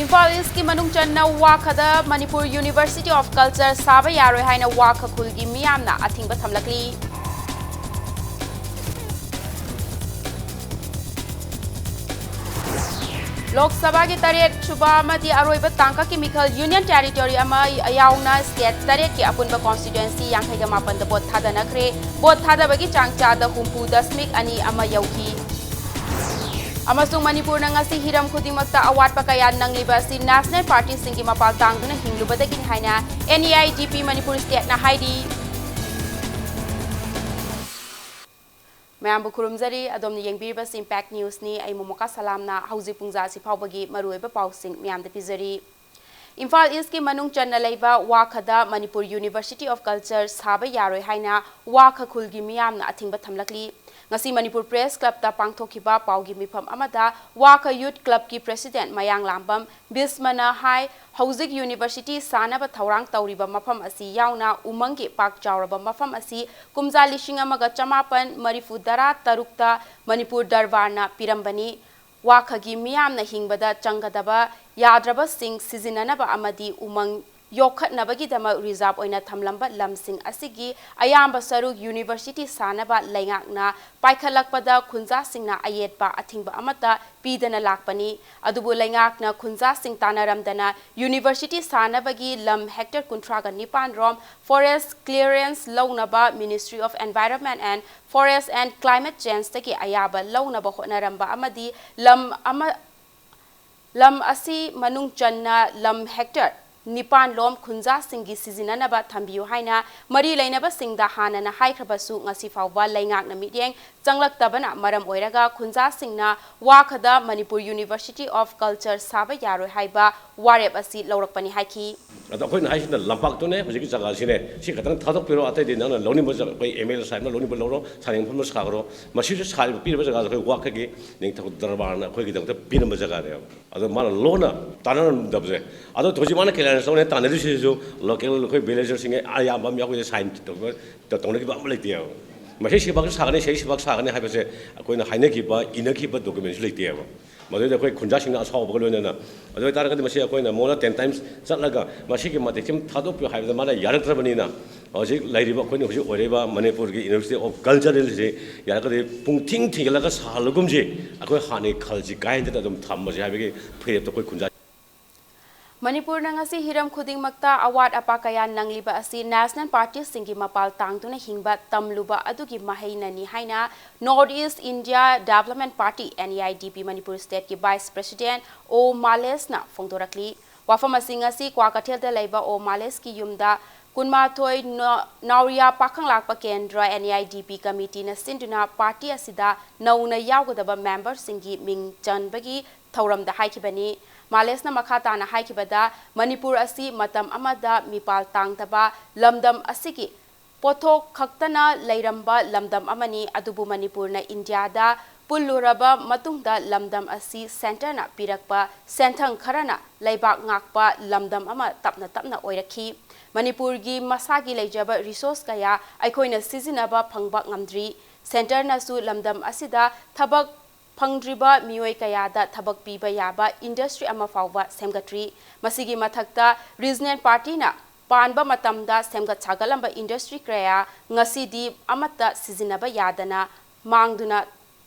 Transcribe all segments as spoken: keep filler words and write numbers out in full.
ꯏꯝꯐꯥꯜ ꯏꯁꯀꯤ ꯃꯅꯨꯡ ꯆꯟꯅ ꯋꯥꯈꯗ Manipur university of culture ꯁꯥꯕ ꯌꯥꯔꯣꯏ ꯍꯥꯏꯅ ꯋꯥꯈ ꯈꯨꯜꯒꯤ ꯃꯤꯌꯥꯝꯅ ꯑꯊꯤꯡꯕ ꯊꯝꯂꯛꯂꯤ꯫ ꯂꯣꯛ ꯁꯚꯥꯒꯤ ꯇꯔꯦꯠ ꯁꯨꯕ ꯑꯃꯗꯤ ꯑꯔꯣꯏꯕ ꯇꯥꯡꯀꯛꯀꯤ ꯃꯤꯈꯜ ꯌꯨꯅꯤꯌꯟ ꯇꯦꯔꯤꯇꯣꯔꯤ ꯑꯃ ꯌꯥꯎꯅ ꯁ꯭ꯇꯦꯠ ꯇꯔꯦꯠꯀꯤ ꯑꯄꯨꯟꯕ ꯀꯣꯟꯁꯇꯤꯇ꯭ꯋꯦꯟꯁꯤ ꯌꯥꯡꯈꯩꯒ ꯃꯥꯄꯟꯗ ꯚꯣꯠ ꯊꯥꯗꯅꯈ꯭ꯔꯦ꯫ ꯚꯣꯠ ꯊꯥꯗꯕꯒꯤ ꯆꯥꯡ ꯆꯥꯗ ꯍꯨꯝꯐꯨ ꯗꯁꯃꯤꯛ ꯑꯅꯤ ꯑꯃ ꯌꯧꯈꯤ꯫ ꯑꯃꯁꯨꯡ ꯃꯅꯤꯄꯨꯔꯅ ꯉꯁꯤ ꯍꯤꯔꯝ ꯈꯨꯗꯤꯡꯃꯛꯇ ꯑꯋꯥꯠꯄ ꯀꯌꯥ ꯅꯪꯂꯤꯕ ꯑꯁꯤ ꯅꯦꯁꯅꯦꯜ ꯄꯥꯔꯇꯤꯁꯤꯡꯒꯤ ꯃꯄꯥꯜ ꯇꯥꯡꯗꯨꯅ ꯍꯤꯡꯂꯨꯕꯗꯒꯤꯅꯤ ꯍꯥꯏꯅ ꯑꯦꯟ ꯏ ꯑꯥꯏ ꯗꯤ ꯄꯤ ꯃꯅꯤꯄꯨꯔ ꯁ꯭ꯇꯦꯠꯅ ꯍꯥꯏꯔꯤ꯫ ꯃꯌꯥꯝꯕꯨ ꯈꯨꯔꯨꯝꯖꯔꯤ꯫ ꯑꯗꯣꯝꯅ ꯌꯦꯡꯕꯤꯔꯤꯕꯁꯤ ꯏꯝꯄꯦꯛ ꯅ꯭ꯌꯨꯁꯅꯤ꯫ ꯑꯩ ꯃꯣꯃꯣꯀꯥ ꯁꯂꯥꯝꯅ ꯍꯧꯖꯤꯛ ꯄꯨꯡꯖꯥ ꯑꯁꯤ ꯐꯥꯎꯕꯒꯤ ꯃꯔꯨꯑꯣꯏꯕ ꯄꯥꯎꯁꯤꯡ ꯃꯌꯥꯝꯗ ꯄꯤꯖꯔꯤ꯫ ꯏꯝꯐꯥꯜ ꯏꯁꯀꯤ ꯃꯅꯨꯡ ꯆꯟꯅ ꯂꯩꯕ ꯋꯥꯈꯗ ꯃꯅꯤꯄꯨꯔ ꯌꯨꯅꯤꯚꯔꯁꯤꯇꯤ ꯑꯣꯐ ꯀꯜꯆꯔ ꯁꯥꯕ ꯌꯥꯔꯣꯏ ꯍꯥꯏꯅ ꯋꯥꯈ ꯈꯨꯜꯒꯤ ꯃꯤꯌꯥꯝꯅ ꯑꯊꯤꯡꯕ ꯊꯝꯂꯛꯂꯤ꯫ ꯉꯁꯤ ꯃꯅꯤꯄꯨꯔ ꯄ꯭ꯔꯦꯁ ꯀ꯭ꯂꯕꯇ ꯄꯥꯡꯊꯣꯛꯈꯤꯕ ꯄꯥꯎꯒꯤ ꯃꯤꯐꯝ ꯑꯃꯗ ꯋꯥꯈ ꯌꯨꯠ ꯀ꯭ꯂꯕꯀꯤ ꯄ꯭ꯔꯦꯁꯤꯗꯦꯟꯠ ꯃꯌꯥꯡ ꯂꯥꯝꯕꯝ ꯕꯤꯁꯃꯅ ꯍꯥꯏ, ꯍꯧꯖꯤꯛ ꯌꯨꯅꯤꯚꯔꯁꯤꯇꯤ ꯁꯥꯅꯕ ꯊꯧꯔꯥꯡ ꯇꯧꯔꯤꯕ ꯃꯐꯝ ꯑꯁꯤ ꯌꯥꯎꯅ ꯎꯃꯪꯒꯤ ꯄꯥꯛ ꯆꯥꯎꯔꯕ ꯃꯐꯝ ꯑꯁꯤ ꯀꯨꯝꯖꯥ ꯂꯤꯁꯤꯡ ꯑꯃꯒ ꯆꯃꯥꯄꯟ ꯃꯔꯤꯐꯨ ꯇꯔꯥ ꯇꯔꯨꯛꯇ ꯃꯅꯤꯄꯨꯔ ꯗꯔꯕꯥꯔꯅ ꯄꯤꯔꯝꯕꯅꯤ꯫ ꯋꯥꯈꯒꯤ ꯃꯤꯌꯥꯝꯅ ꯍꯤꯡꯕꯗ ꯆꯪꯒꯗꯕ ꯌꯥꯗ꯭ꯔꯕꯁꯤꯡ ꯁꯤꯖꯤꯟꯅꯅꯕ ꯑꯃꯗꯤ ꯎꯃꯪ ꯌꯣꯛꯈꯠꯅꯕꯒꯤꯗꯃꯛ ꯔꯤꯖꯥꯔꯚ ꯑꯣꯏꯅ ꯊꯝꯂꯝꯕ ꯂꯝꯁꯤꯡ ꯑꯁꯤꯒꯤ ꯑꯌꯥꯝꯕ ꯁꯔꯨꯛ ꯌꯨꯅꯤꯚꯔꯁꯤꯇꯤ ꯁꯥꯅꯕ ꯂꯩꯉꯥꯛꯅ ꯄꯥꯏꯈꯠꯂꯛꯄꯗ ꯈꯨꯟꯖꯥꯁꯤꯡꯅ ꯑꯌꯦꯠꯄ ꯑꯊꯤꯡꯕ ꯑꯃꯠꯇ ꯄꯤꯗꯅ ꯂꯥꯛꯄꯅꯤ꯫ ꯑꯗꯨꯕꯨ ꯂꯩꯉꯥꯛꯅ ꯈꯨꯟꯖꯥꯁꯤꯡ ꯇꯥꯟꯅꯔꯝꯗꯅ ꯌꯨꯅꯤꯚꯔꯁꯤꯇꯤ ꯁꯥꯅꯕꯒꯤ ꯂꯝ ꯍꯦꯛꯇꯔ ꯀꯨꯟꯊ꯭ꯔꯥꯒ ꯅꯤꯄꯥꯟ ꯔꯣꯝ ꯐꯣꯔꯦꯁ ꯀ꯭ꯂꯤꯌꯔꯦꯟꯁ ꯂꯧꯅꯕ Ministry of Environment and Forest and Climate Changeꯇꯒꯤ ꯑꯌꯥꯕ ꯂꯧꯅꯕ ꯍꯣꯠꯅꯔꯝꯕ ꯑꯃꯗꯤ ꯂꯝ ꯑꯃ, ꯂꯝ ꯑꯁꯤ ꯃꯅꯨꯡ ꯆꯟꯅ ꯂꯝ ꯍꯦꯛꯇꯔ ꯅꯤꯄꯥꯟ ꯂꯣꯝ ꯈꯨꯟꯖꯥꯁꯤꯡꯒꯤ ꯁꯤꯖꯤꯟꯅꯅꯕ ꯊꯝꯕꯤꯌꯨ ꯍꯥꯏꯅ ꯃꯔꯤ ꯂꯩꯅꯕꯁꯤꯡꯗ ꯍꯥꯟꯅꯅ ꯍꯥꯏꯈ꯭ꯔꯕꯁꯨ ꯉꯁꯤ ꯐꯥꯎꯕ ꯂꯩꯉꯥꯛꯅ ꯃꯤꯠꯌꯦꯡ ꯆꯪꯂꯛꯇꯕꯅ ꯃꯔꯝ ꯑꯣꯏꯔꯒ ꯈꯨꯟꯖꯥꯁꯤꯡꯅ ꯋꯥꯈꯗ ꯃꯅꯤꯄꯨꯔ University of Culture ꯁꯥꯕ ꯌꯥꯔꯣꯏ ꯍꯥꯏꯕ ꯋꯥꯔꯦꯞ ꯑꯁꯤ ꯂꯧꯔꯛꯄꯅꯤ ꯍꯥꯏꯈꯤ꯫ ꯑꯗꯣ ꯑꯩꯈꯣꯏꯅ ꯍꯥꯏꯁꯤꯅ ꯂꯝꯄꯥꯛꯇꯨꯅꯦ, ꯍꯧꯖꯤꯛꯀꯤ ꯖꯒꯥꯁꯤꯅꯦ, ꯁꯤ ꯈꯛꯇꯪ ꯊꯥꯗꯣꯛꯄꯤꯔꯣ, ꯑꯇꯩꯗꯤ ꯅꯪꯅ ꯂꯧꯅꯤꯡꯕ ꯖꯒꯥ, ꯑꯩꯈꯣꯏ ꯑꯦꯝ ꯑꯦꯜ ꯑꯦ ꯁꯥꯍꯦꯕꯅ ꯂꯧꯅꯤꯡꯕ ꯂꯧꯔꯣ, ꯁꯥꯅꯤꯡ ꯃꯐꯝꯗ ꯁꯥꯈ꯭ꯔꯣ꯫ ꯃꯁꯤꯁꯨ ꯁꯥꯔꯤꯕ, ꯄꯤꯔꯤꯕ ꯖꯒꯥꯁꯦ ꯑꯩꯈꯣꯏ ꯋꯥꯈꯒꯤ ꯅꯤꯡꯊꯧ ꯗꯔꯕꯥꯔꯅ ꯑꯩꯈꯣꯏꯒꯤꯗꯃꯛꯇ ꯄꯤꯔꯝꯕ ꯖꯒꯥꯅꯦꯕ꯫ ꯑꯗꯣ ꯃꯥꯅ ꯂꯣꯟꯅ ꯇꯥꯟꯅꯔꯝꯗꯕꯁꯦ꯫ ꯑꯗꯣ ꯍꯧꯖꯤꯛ ꯃꯥꯅ clearance ꯂꯧꯅꯦ ꯇꯥꯟꯅꯗꯣꯏꯁꯤꯁꯨ local ꯑꯩꯈꯣꯏ villagerꯁꯤꯡꯒꯤ ꯑꯌꯥꯝꯕ ꯑꯃ ꯌꯥꯎꯕꯁꯦ sign ꯇꯧꯕ, ꯇꯧꯅꯈꯤꯕ ꯑꯃ ꯂꯩꯇꯦꯕ꯫ ꯃꯁꯤ ꯁꯤꯕꯥꯛ ꯁꯥꯒꯅꯤ, ꯁꯤ ꯁꯤꯕꯥꯛ ꯁꯥꯒꯅꯤ ꯍꯥꯏꯕꯁꯦ ꯑꯩꯈꯣꯏꯅ ꯍꯥꯏꯅꯈꯤꯕ, ꯏꯅꯈꯤꯕ documentꯁꯨ ꯂꯩꯇꯦꯕ꯫ ꯃꯗꯨꯗ ꯑꯩꯈꯣꯏ ꯈꯨꯟꯖꯥꯁꯤꯡꯅ ꯑꯁꯥꯎꯕꯒ ꯂꯣꯏꯅꯅ, ꯑꯗꯨ ꯑꯣꯏꯇꯥꯔꯒꯗꯤ ꯃꯁꯤ ꯑꯩꯈꯣꯏꯅ more than ten times ꯆꯠꯂꯒ ꯃꯁꯤꯒꯤ ꯃꯇꯤꯛꯁꯤꯃ ꯊꯥꯗꯣꯛꯄꯤꯌꯨ ꯍꯥꯏꯕꯗ ꯃꯥꯅ ꯌꯥꯔꯛꯇ꯭ꯔꯕꯅꯤꯅ, ꯍꯧꯖꯤꯛ ꯂꯩꯔꯤꯕ ꯑꯩꯈꯣꯏꯅ ꯍꯧꯖꯤꯛ ꯑꯣꯏꯔꯤꯕ ꯃꯅꯤꯄꯨꯔꯒꯤ University of Cultural ꯁꯤ ꯌꯥꯔꯒꯗꯤ ꯄꯨꯡ ꯊꯤꯡ ꯊꯤꯡꯒꯠꯂꯒ ꯁꯥꯍꯜꯂꯒꯨꯝꯁꯤ, ꯑꯩꯈꯣꯏ ꯍꯥꯟꯅꯒꯤ ꯈꯜꯁꯤ ꯀꯥꯏꯍꯟꯗꯅ ꯑꯗꯨꯝ ꯊꯝꯃꯁꯤ ꯍꯥꯏꯕꯒꯤ ꯐꯤꯔꯦꯞꯇ ꯑꯩꯈꯣꯏ ꯈꯨꯟꯖꯥ ꯃꯅꯤꯄꯨꯔꯅ ꯉꯁꯤ ꯍꯤꯔꯝ ꯈꯨꯗꯤꯡꯃꯛꯇ ꯑꯋꯥꯠ ꯑꯄꯥ ꯀꯌꯥ ꯅꯪꯂꯤꯕ ꯑꯁꯤ national partyꯁꯤꯡꯒꯤ ꯃꯄꯥꯜ ꯇꯥꯡꯗꯨꯅ ꯍꯤꯡꯕ ꯇꯝꯂꯨꯕ ꯑꯗꯨꯒꯤ ꯃꯍꯩꯅꯅꯤ ꯍꯥꯏꯅ North East India Development Party, N E I D P, Manipur stateꯀꯤ vice president ꯑꯣ ꯃꯥꯂꯦꯁꯅ ꯐꯣꯡꯗꯣꯔꯛꯂꯤ꯫ ꯋꯥꯐꯝ ꯑꯁꯤ ꯉꯁꯤ ꯀ꯭ꯋꯥꯀꯩꯊꯦꯜꯗ ꯂꯩꯕ ꯑꯣ ꯃꯥꯂꯦꯁꯀꯤ ꯌꯨꯝꯗ ꯀꯨꯟꯃꯥꯊꯣꯏ ꯅ-, ꯅꯥꯎꯔꯤꯌꯥ ꯄꯥꯈꯪ ꯂꯥꯛꯄ ꯀꯦꯟꯗ꯭ꯔ, N E I D P committeeꯅ ꯁꯤꯟꯗꯨꯅ party ꯑꯁꯤꯗ ꯅꯧꯅ ꯌꯥꯎꯒꯗꯕ memberꯁꯤꯡꯒꯤ ꯃꯤꯡ ꯆꯟꯕꯒꯤ ꯊꯧꯔꯝꯗ ꯍꯥꯏꯈꯤꯕꯅꯤ꯫ ꯃꯥꯂꯦꯁꯅ ꯃꯈꯥ ꯇꯥꯅ ꯍꯥꯏꯈꯤꯕꯗ, ꯃꯅꯤꯄꯨꯔ ꯑꯁꯤ ꯃꯇꯝ ꯑꯃꯗ ꯃꯤꯄꯥꯜ ꯇꯥꯡꯗꯕ ꯂꯝꯗꯝ ꯑꯁꯤꯒꯤ ꯄꯣꯠꯊꯣꯛ ꯈꯛꯇꯅ ꯂꯩꯔꯝꯕ ꯂꯝꯗꯝ ꯑꯃꯅꯤ, ꯑꯗꯨꯕꯨ ꯃꯅꯤꯄꯨꯔꯅ ꯏꯟꯗꯤꯌꯥꯗ ꯄꯨꯜꯂꯨꯔꯕ ꯃꯇꯨꯡꯗ ꯂꯝꯗꯝ ꯑꯁꯤ centreꯅ ꯄꯤꯔꯛꯄ ꯁꯦꯟꯊꯪ ꯈꯔꯅ ꯂꯩꯕꯥꯛ ꯉꯥꯛꯄ ꯂꯝꯗꯝ ꯑꯃ ꯇꯞꯅ ꯇꯞꯅ ꯑꯣꯏꯔꯛꯈꯤ꯫ ꯃꯅꯤꯄꯨꯔꯒꯤ ꯃꯁꯥꯒꯤ ꯂꯩꯖꯕ resource ꯀꯌꯥ ꯑꯩꯈꯣꯏꯅ ꯁꯤꯖꯤꯟꯅꯕ ꯐꯪꯕ ꯉꯝꯗ꯭ꯔꯤ꯫ Centreꯅꯁꯨ ꯂꯝꯗꯝ ꯑꯁꯤꯗ ꯊꯕꯛ ꯐꯪꯗ꯭ꯔꯤꯕ ꯃꯤꯑꯣꯏ ꯀꯌꯥꯗ ꯊꯕꯛ ꯄꯤꯕ ꯌꯥꯕ industry ꯑꯃ ꯐꯥꯎꯕ ꯁꯦꯝꯒꯠꯇ꯭ꯔꯤ꯫ ꯃꯁꯤꯒꯤ ꯃꯊꯛꯇ regional partyꯅ ꯄꯥꯟꯕ ꯃꯇꯝꯗ ꯁꯦꯝꯒꯠ ꯁꯥꯒꯠꯂꯝꯕ industry ꯀꯌꯥ ꯉꯁꯤꯗꯤ ꯑꯃꯠꯇ ꯁꯤꯖꯤꯟꯅꯕ ꯌꯥꯗꯅ ꯃꯥꯡꯗꯨꯅ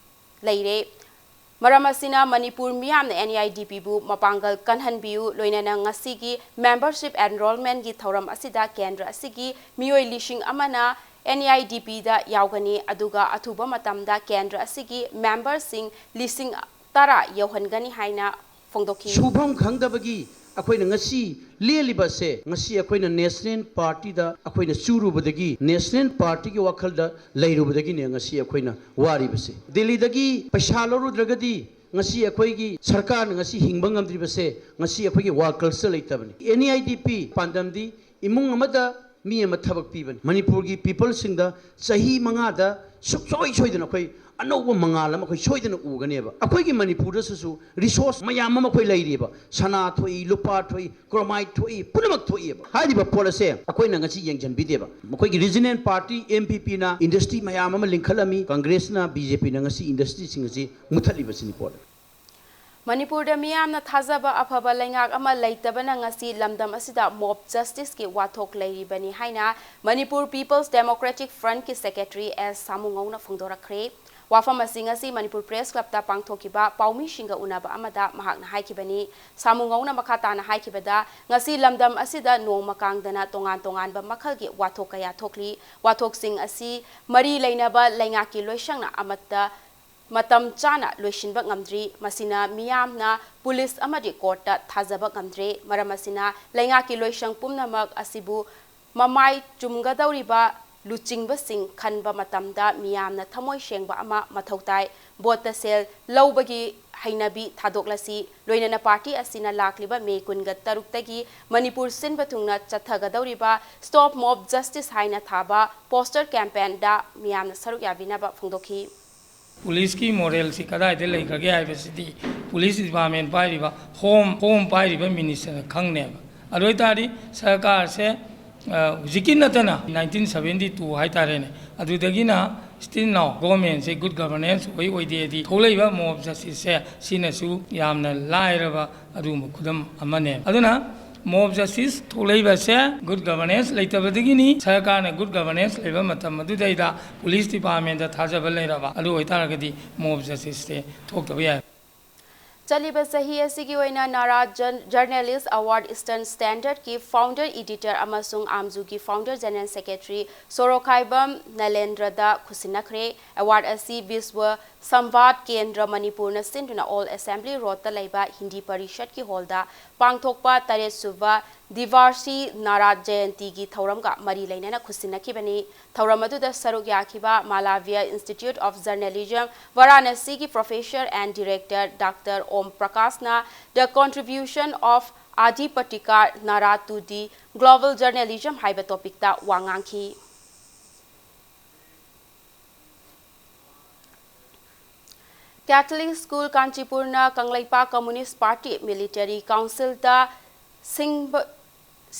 ꯂꯩꯔꯦ꯫ ꯃꯔꯝ ꯑꯁꯤꯅ ꯃꯅꯤꯄꯨꯔ ꯃꯤꯌꯥꯝꯅ N E I D Pꯕꯨ ꯃꯄꯥꯡꯒꯜ ꯀꯟꯍꯟꯕꯤꯌꯨ꯫ ꯂꯣꯏꯅꯅ ꯉꯁꯤꯒꯤ membership enrollmentꯀꯤ ꯊꯧꯔꯝ ꯑꯁꯤꯗ ꯀꯦꯟꯗ꯭ꯔ ꯑꯁꯤꯒꯤ ꯃꯤꯑꯣꯏ ꯂꯤꯁꯤꯡ ꯑꯃꯅ N E I D Pꯗ ꯌꯥꯎꯒꯅꯤ, ꯑꯗꯨꯒ ꯑꯊꯨꯕ ꯃꯇꯝꯗ ꯀꯦꯟꯗ꯭ꯔ ꯑꯁꯤꯒꯤ memberꯁꯤꯡ ꯂꯤꯁꯤꯡ ꯇꯔꯥ ꯌꯧꯍꯟꯒꯅꯤ ꯍꯥꯏꯅ ꯐꯣꯡꯗꯣꯛꯈꯤ꯫ ꯁꯨꯐꯝ ꯈꯪꯗꯕꯒꯤ ꯑꯩꯈꯣꯏꯅ ꯉꯁꯤ ꯂꯦꯜꯂꯤꯕꯁꯦ, ꯉꯁꯤ ꯑꯩꯈꯣꯏꯅ national partyꯗ ꯑꯩꯈꯣꯏꯅ ꯆꯨꯔꯨꯕꯗꯒꯤ, national partyꯒꯤ ꯋꯥꯈꯜꯗ ꯂꯩꯔꯨꯕꯗꯒꯤꯅꯦ ꯉꯁꯤ ꯑꯩꯈꯣꯏꯅ ꯋꯥꯔꯤꯕꯁꯦ꯫ ꯗꯤꯜꯂꯤꯗꯒꯤ ꯄꯩꯁꯥ ꯂꯧꯔꯨꯗ꯭ꯔꯒꯗꯤ ꯉꯁꯤ ꯑꯩꯈꯣꯏꯒꯤ ꯁꯔꯀꯥꯔꯅ ꯉꯁꯤ ꯍꯤꯡꯕ ꯉꯝꯗ꯭ꯔꯤꯕꯁꯦ, ꯉꯁꯤ ꯑꯩꯈꯣꯏꯒꯤ workersꯇ ꯂꯩꯇꯕꯅꯤ꯫ N E I D P ꯄꯥꯟꯗꯝꯗꯤ ꯏꯃꯨꯡ ꯑꯃꯗ ꯃꯤ ꯑꯃ ꯊꯕꯛ ꯄꯤꯕꯅꯤ꯫ ꯃꯅꯤꯄꯨꯔꯒꯤ peopleꯁꯤꯡꯗ ꯆꯍꯤ ꯃꯉꯥꯗ ꯁꯨꯡꯁꯣꯏ ꯁꯣꯏꯗꯅ ꯑꯩꯈꯣꯏ ꯑꯅꯧꯕ ꯃꯉꯥꯜ ꯑꯃ ꯑꯩꯈꯣꯏ ꯁꯣꯏꯗꯅ ꯎꯒꯅꯦꯕ꯫ ꯑꯩꯈꯣꯏꯒꯤ ꯃꯅꯤꯄꯨꯔꯗꯁꯨ resource ꯃꯌꯥꯝ ꯑꯃ ꯑꯩꯈꯣꯏ ꯂꯩꯔꯤꯕ, ꯁꯅꯥ ꯊꯣꯛꯏ, ꯂꯨꯄꯥ ꯊꯣꯛꯏ, chromite ꯊꯣꯛꯏ, ꯄꯨꯝꯅꯃꯛ ꯊꯣꯛꯏꯕ꯫ ꯍꯥꯏꯔꯤꯕ ꯄꯣꯠ ꯑꯁꯦ ꯑꯩꯈꯣꯏꯅ ꯉꯁꯤ ꯌꯦꯡꯁꯤꯟꯕꯤꯗꯦꯕ꯫ ꯃꯈꯣꯏꯒꯤ regional party N P Pꯅ industry ꯃꯌꯥꯝ ꯑꯃ ꯂꯤꯡꯈꯠꯂꯝꯃꯤ, Congressꯅ, B J Pꯅ ꯉꯁꯤ industryꯁꯤꯡ ꯑꯁꯤ ꯃꯨꯊꯠꯂꯤꯕꯁꯤꯅꯤ ꯄꯣꯠ꯫ ꯃꯅꯤꯄꯨꯔꯗ ꯃꯤꯌꯥꯝꯅ ꯊꯥꯖꯕ ꯑꯐꯕ ꯂꯩꯉꯥꯛ ꯑꯃ ꯂꯩꯇꯕꯅ ꯉꯁꯤ ꯂꯝꯗꯝ ꯑꯁꯤꯗ mob justiceꯀꯤ ꯋꯥꯊꯣꯛ ꯂꯩꯔꯤꯕꯅꯤ ꯍꯥꯏꯅ Manipur People's Democratic Frontꯀꯤ Secretary ꯑꯦꯁ ꯁꯥꯃꯨꯉꯧꯅ ꯐꯣꯡꯗꯣꯔꯛꯈ꯭ꯔꯦ꯫ ꯋꯥꯐꯝ ꯑꯁꯤ ꯉꯁꯤ ꯃꯅꯤꯄꯨꯔ Press Clubꯇ ꯄꯥꯡꯊꯣꯛꯈꯤꯕ ꯄꯥꯎꯃꯤꯁꯤꯡꯒ ꯎꯅꯕ ꯑꯃꯗ ꯃꯍꯥꯛꯅ ꯍꯥꯏꯈꯤꯕꯅꯤ꯫ ꯁꯥꯃꯨꯉꯧꯅ ꯃꯈꯥ ꯇꯥꯅ ꯍꯥꯏꯈꯤꯕꯗ, ꯉꯁꯤ ꯂꯝꯗꯝ ꯑꯁꯤꯗ ꯅꯣꯡꯃ ꯀꯥꯡꯗꯅ ꯇꯣꯉꯥꯟ ꯇꯣꯉꯥꯟꯕ ꯃꯈꯜꯒꯤ ꯋꯥꯊꯣꯛ ꯀꯌꯥ ꯊꯣꯛꯂꯤ꯫ ꯋꯥꯊꯣꯛꯁꯤꯡ ꯑꯁꯤ ꯃꯔꯤ ꯂꯩꯅꯕ ꯂꯩꯉꯥꯛꯀꯤ ꯂꯣꯏꯁꯪꯅ ꯑꯃꯠꯇ ꯃꯇꯝ ꯆꯥꯅ ꯂꯣꯏꯁꯤꯟꯕ ꯉꯝꯗ꯭ꯔꯤ꯫ ꯃꯁꯤꯅ ꯃꯤꯌꯥꯝꯅ ꯄꯨꯂꯤꯁ ꯑꯃꯗꯤ ꯀꯣꯔꯠꯇ ꯊꯥꯖꯕ ꯉꯝꯗ꯭ꯔꯦ꯫ ꯃꯔꯝ ꯑꯁꯤꯅ ꯂꯩꯉꯥꯛꯀꯤ ꯂꯣꯏꯁꯪ ꯄꯨꯝꯅꯃꯛ ꯑꯁꯤꯕꯨ ꯃꯃꯥꯏ ꯆꯨꯝꯒꯗꯧꯔꯤꯕ ꯂꯨꯆꯤꯡꯕꯁꯤꯡ ꯈꯟꯕ ꯃꯇꯝꯗ ꯃꯤꯌꯥꯝꯅ ꯊꯃꯣꯏ ꯁꯦꯡꯕ ꯑꯃ ꯃꯊꯧ ꯇꯥꯏ꯫ ꯚꯣꯠꯇ ꯁꯦꯜ ꯂꯧꯕꯒꯤ ꯍꯩꯅꯕꯤ ꯊꯥꯗꯣꯛꯂꯁꯤ꯫ ꯂꯣꯏꯅꯅ ꯄꯥꯔꯇꯤ ꯑꯁꯤꯅ ꯂꯥꯛꯂꯤꯕ ꯃꯦ ꯀꯨꯟꯒ ꯇꯔꯨꯛꯇꯒꯤ ꯃꯅꯤꯄꯨꯔ ꯁꯤꯟꯕ ꯊꯨꯡꯅ ꯆꯠꯊꯒꯗꯧꯔꯤꯕ Stop Mob Justice ꯍꯥꯏꯅ ꯊꯥꯕ ꯄꯣꯁꯇꯔ ꯀꯦꯝꯄꯦꯟꯗ ꯃꯤꯌꯥꯝꯅ ꯁꯔꯨꯛ ꯌꯥꯕꯤꯅꯕ ꯐꯣꯡꯗꯣꯛꯈꯤ꯫ ꯄꯨꯂꯤꯁꯀꯤ ꯃꯣꯔꯦꯜꯁꯤ ꯀꯗꯥꯏꯗ ꯂꯩꯈ꯭ꯔꯒꯦ ꯍꯥꯏꯕꯁꯤꯗꯤ ꯄꯨꯂꯤꯁ ꯗꯤꯄꯥꯔꯠꯃꯦꯟ ꯄꯥꯏꯔꯤꯕ, ꯍꯣꯝ ꯍꯣꯝ ꯄꯥꯏꯔꯤꯕ ꯃꯤꯅꯤꯁꯇꯔꯅ ꯈꯪꯅꯦꯕ꯫ ꯑꯗꯨ ꯑꯣꯏꯇꯥꯔꯗꯤ ꯁꯔꯀꯥꯔꯁꯦ, ꯑ, ꯍꯧꯖꯤꯛꯀꯤ ꯅꯠꯇꯅ nineteen seventy two ꯍꯥꯏꯇꯥꯔꯦꯅꯦ, ꯑꯗꯨꯗꯒꯤꯅ still now ꯒꯣꯔꯃꯦꯟꯁꯦ ꯒꯨꯗ ꯒꯕꯔꯅꯦꯟꯁ ꯑꯣꯏ ꯑꯣꯏꯗꯦꯗꯤ ꯊꯣꯛꯂꯛꯏꯕ ꯃꯣꯕ ꯖꯁꯇꯤꯁꯁꯦ ꯁꯤꯅꯁꯨ ꯌꯥꯝꯅ ꯂꯥꯏꯔꯕ ꯑꯗꯨꯒꯨꯝꯕ ꯈꯨꯗꯝ ꯑꯃꯅꯦ꯫ ꯑꯗꯨꯅ ꯃꯣꯕ ꯖꯁꯇꯤꯁ ꯊꯣꯛꯂꯛꯏꯕꯁꯦ ꯒꯨꯗ ꯒꯕꯔꯅꯦꯟꯁ ꯂꯩꯇꯕꯗꯒꯤꯅꯤ꯫ ꯁꯔꯀꯥꯔꯅ ꯒꯨꯗ ꯒꯕꯔꯅꯦꯟꯁ ꯂꯩꯕ ꯃꯇꯝ ꯑꯗꯨꯗꯩꯗ ꯄꯨꯂꯤꯁ ꯗꯤꯄꯥꯔꯠꯃꯦꯟꯗ ꯊꯥꯖꯕ ꯂꯩꯔꯕ, ꯑꯗꯨ ꯑꯣꯏꯇꯥꯔꯒꯗꯤ ꯃꯣꯕ ꯖꯁꯇꯤꯁꯁꯦ ꯊꯣꯛꯇꯕ ꯌꯥꯏ꯫ ꯆꯠꯂꯤꯕ ꯆꯍꯤ ꯑꯁꯤꯒꯤ ꯑꯣꯏꯅ ꯅꯥꯔꯥ ꯖꯔ-, journalist award Eastern Standardꯀꯤ founder editor ꯑꯃꯁꯨꯡ ꯑꯥꯝꯖꯨꯒꯤ founder general secretary ꯁꯣꯔꯣꯈꯥꯏꯕꯝ ꯅꯂꯦꯟꯗ꯭ꯔꯗ ꯈꯨꯠꯁꯤꯟꯅꯈ꯭ꯔꯦ꯫ ꯑꯦꯋꯥꯔꯗ ꯑꯁꯤ ꯕꯤꯁ꯭ꯋ ꯁꯝꯕꯥꯗ ꯀꯦꯟꯗ꯭ꯔ ꯃꯅꯤꯄꯨꯔꯅ ꯁꯤꯟꯗꯨꯅ ꯑꯣꯜ ꯑꯦꯁꯦꯝꯕ꯭ꯂꯤ ꯔꯣꯗꯇ ꯂꯩꯕ ꯍꯤꯟꯗꯤ ꯄꯔꯤꯁꯠꯀꯤ ꯍꯣꯜꯗ ꯄꯥꯡꯊꯣꯛꯄ ꯇꯔꯦꯠ ꯁꯨꯕ ꯗꯤꯚꯥꯔꯁꯤ ꯅꯥꯔꯥ ꯖꯌꯟꯇꯤꯒꯤ ꯊꯧꯔꯝꯒ ꯃꯔꯤ ꯂꯩꯅꯅ ꯈꯨꯠꯁꯤꯟꯅꯈꯤꯕꯅꯤ꯫ ꯊꯧꯔꯝ ꯑꯗꯨꯗ ꯁꯔꯨꯛ ꯌꯥꯈꯤꯕ ꯃꯥꯂꯥꯚꯤꯌꯥ Institute of Journalism, ꯚꯥꯔꯥꯅꯥꯁꯤꯒꯤ professor and director doctor Om ꯄ꯭ꯔꯀꯥꯁꯅ The Contribution of Adi Patikar Nara to the Global Journalism ꯍꯥꯏꯕ ꯇꯣꯄꯤꯛꯇ ꯋꯥ ꯉꯥꯡꯈꯤ꯫ ꯀꯦꯊꯂꯤꯛ ꯁ꯭ꯀꯨꯜ ꯀꯥꯟꯆꯤꯄꯨꯔꯅ ꯀꯪꯂꯩꯄꯥꯛ ꯀꯝꯃꯨꯅꯤꯁ꯭ꯠ ꯄꯥꯔꯇꯤ ꯃꯤꯂꯤꯇꯔꯤ ꯀꯥꯎꯟꯁꯤꯜꯗ ꯁꯤꯡꯕ-,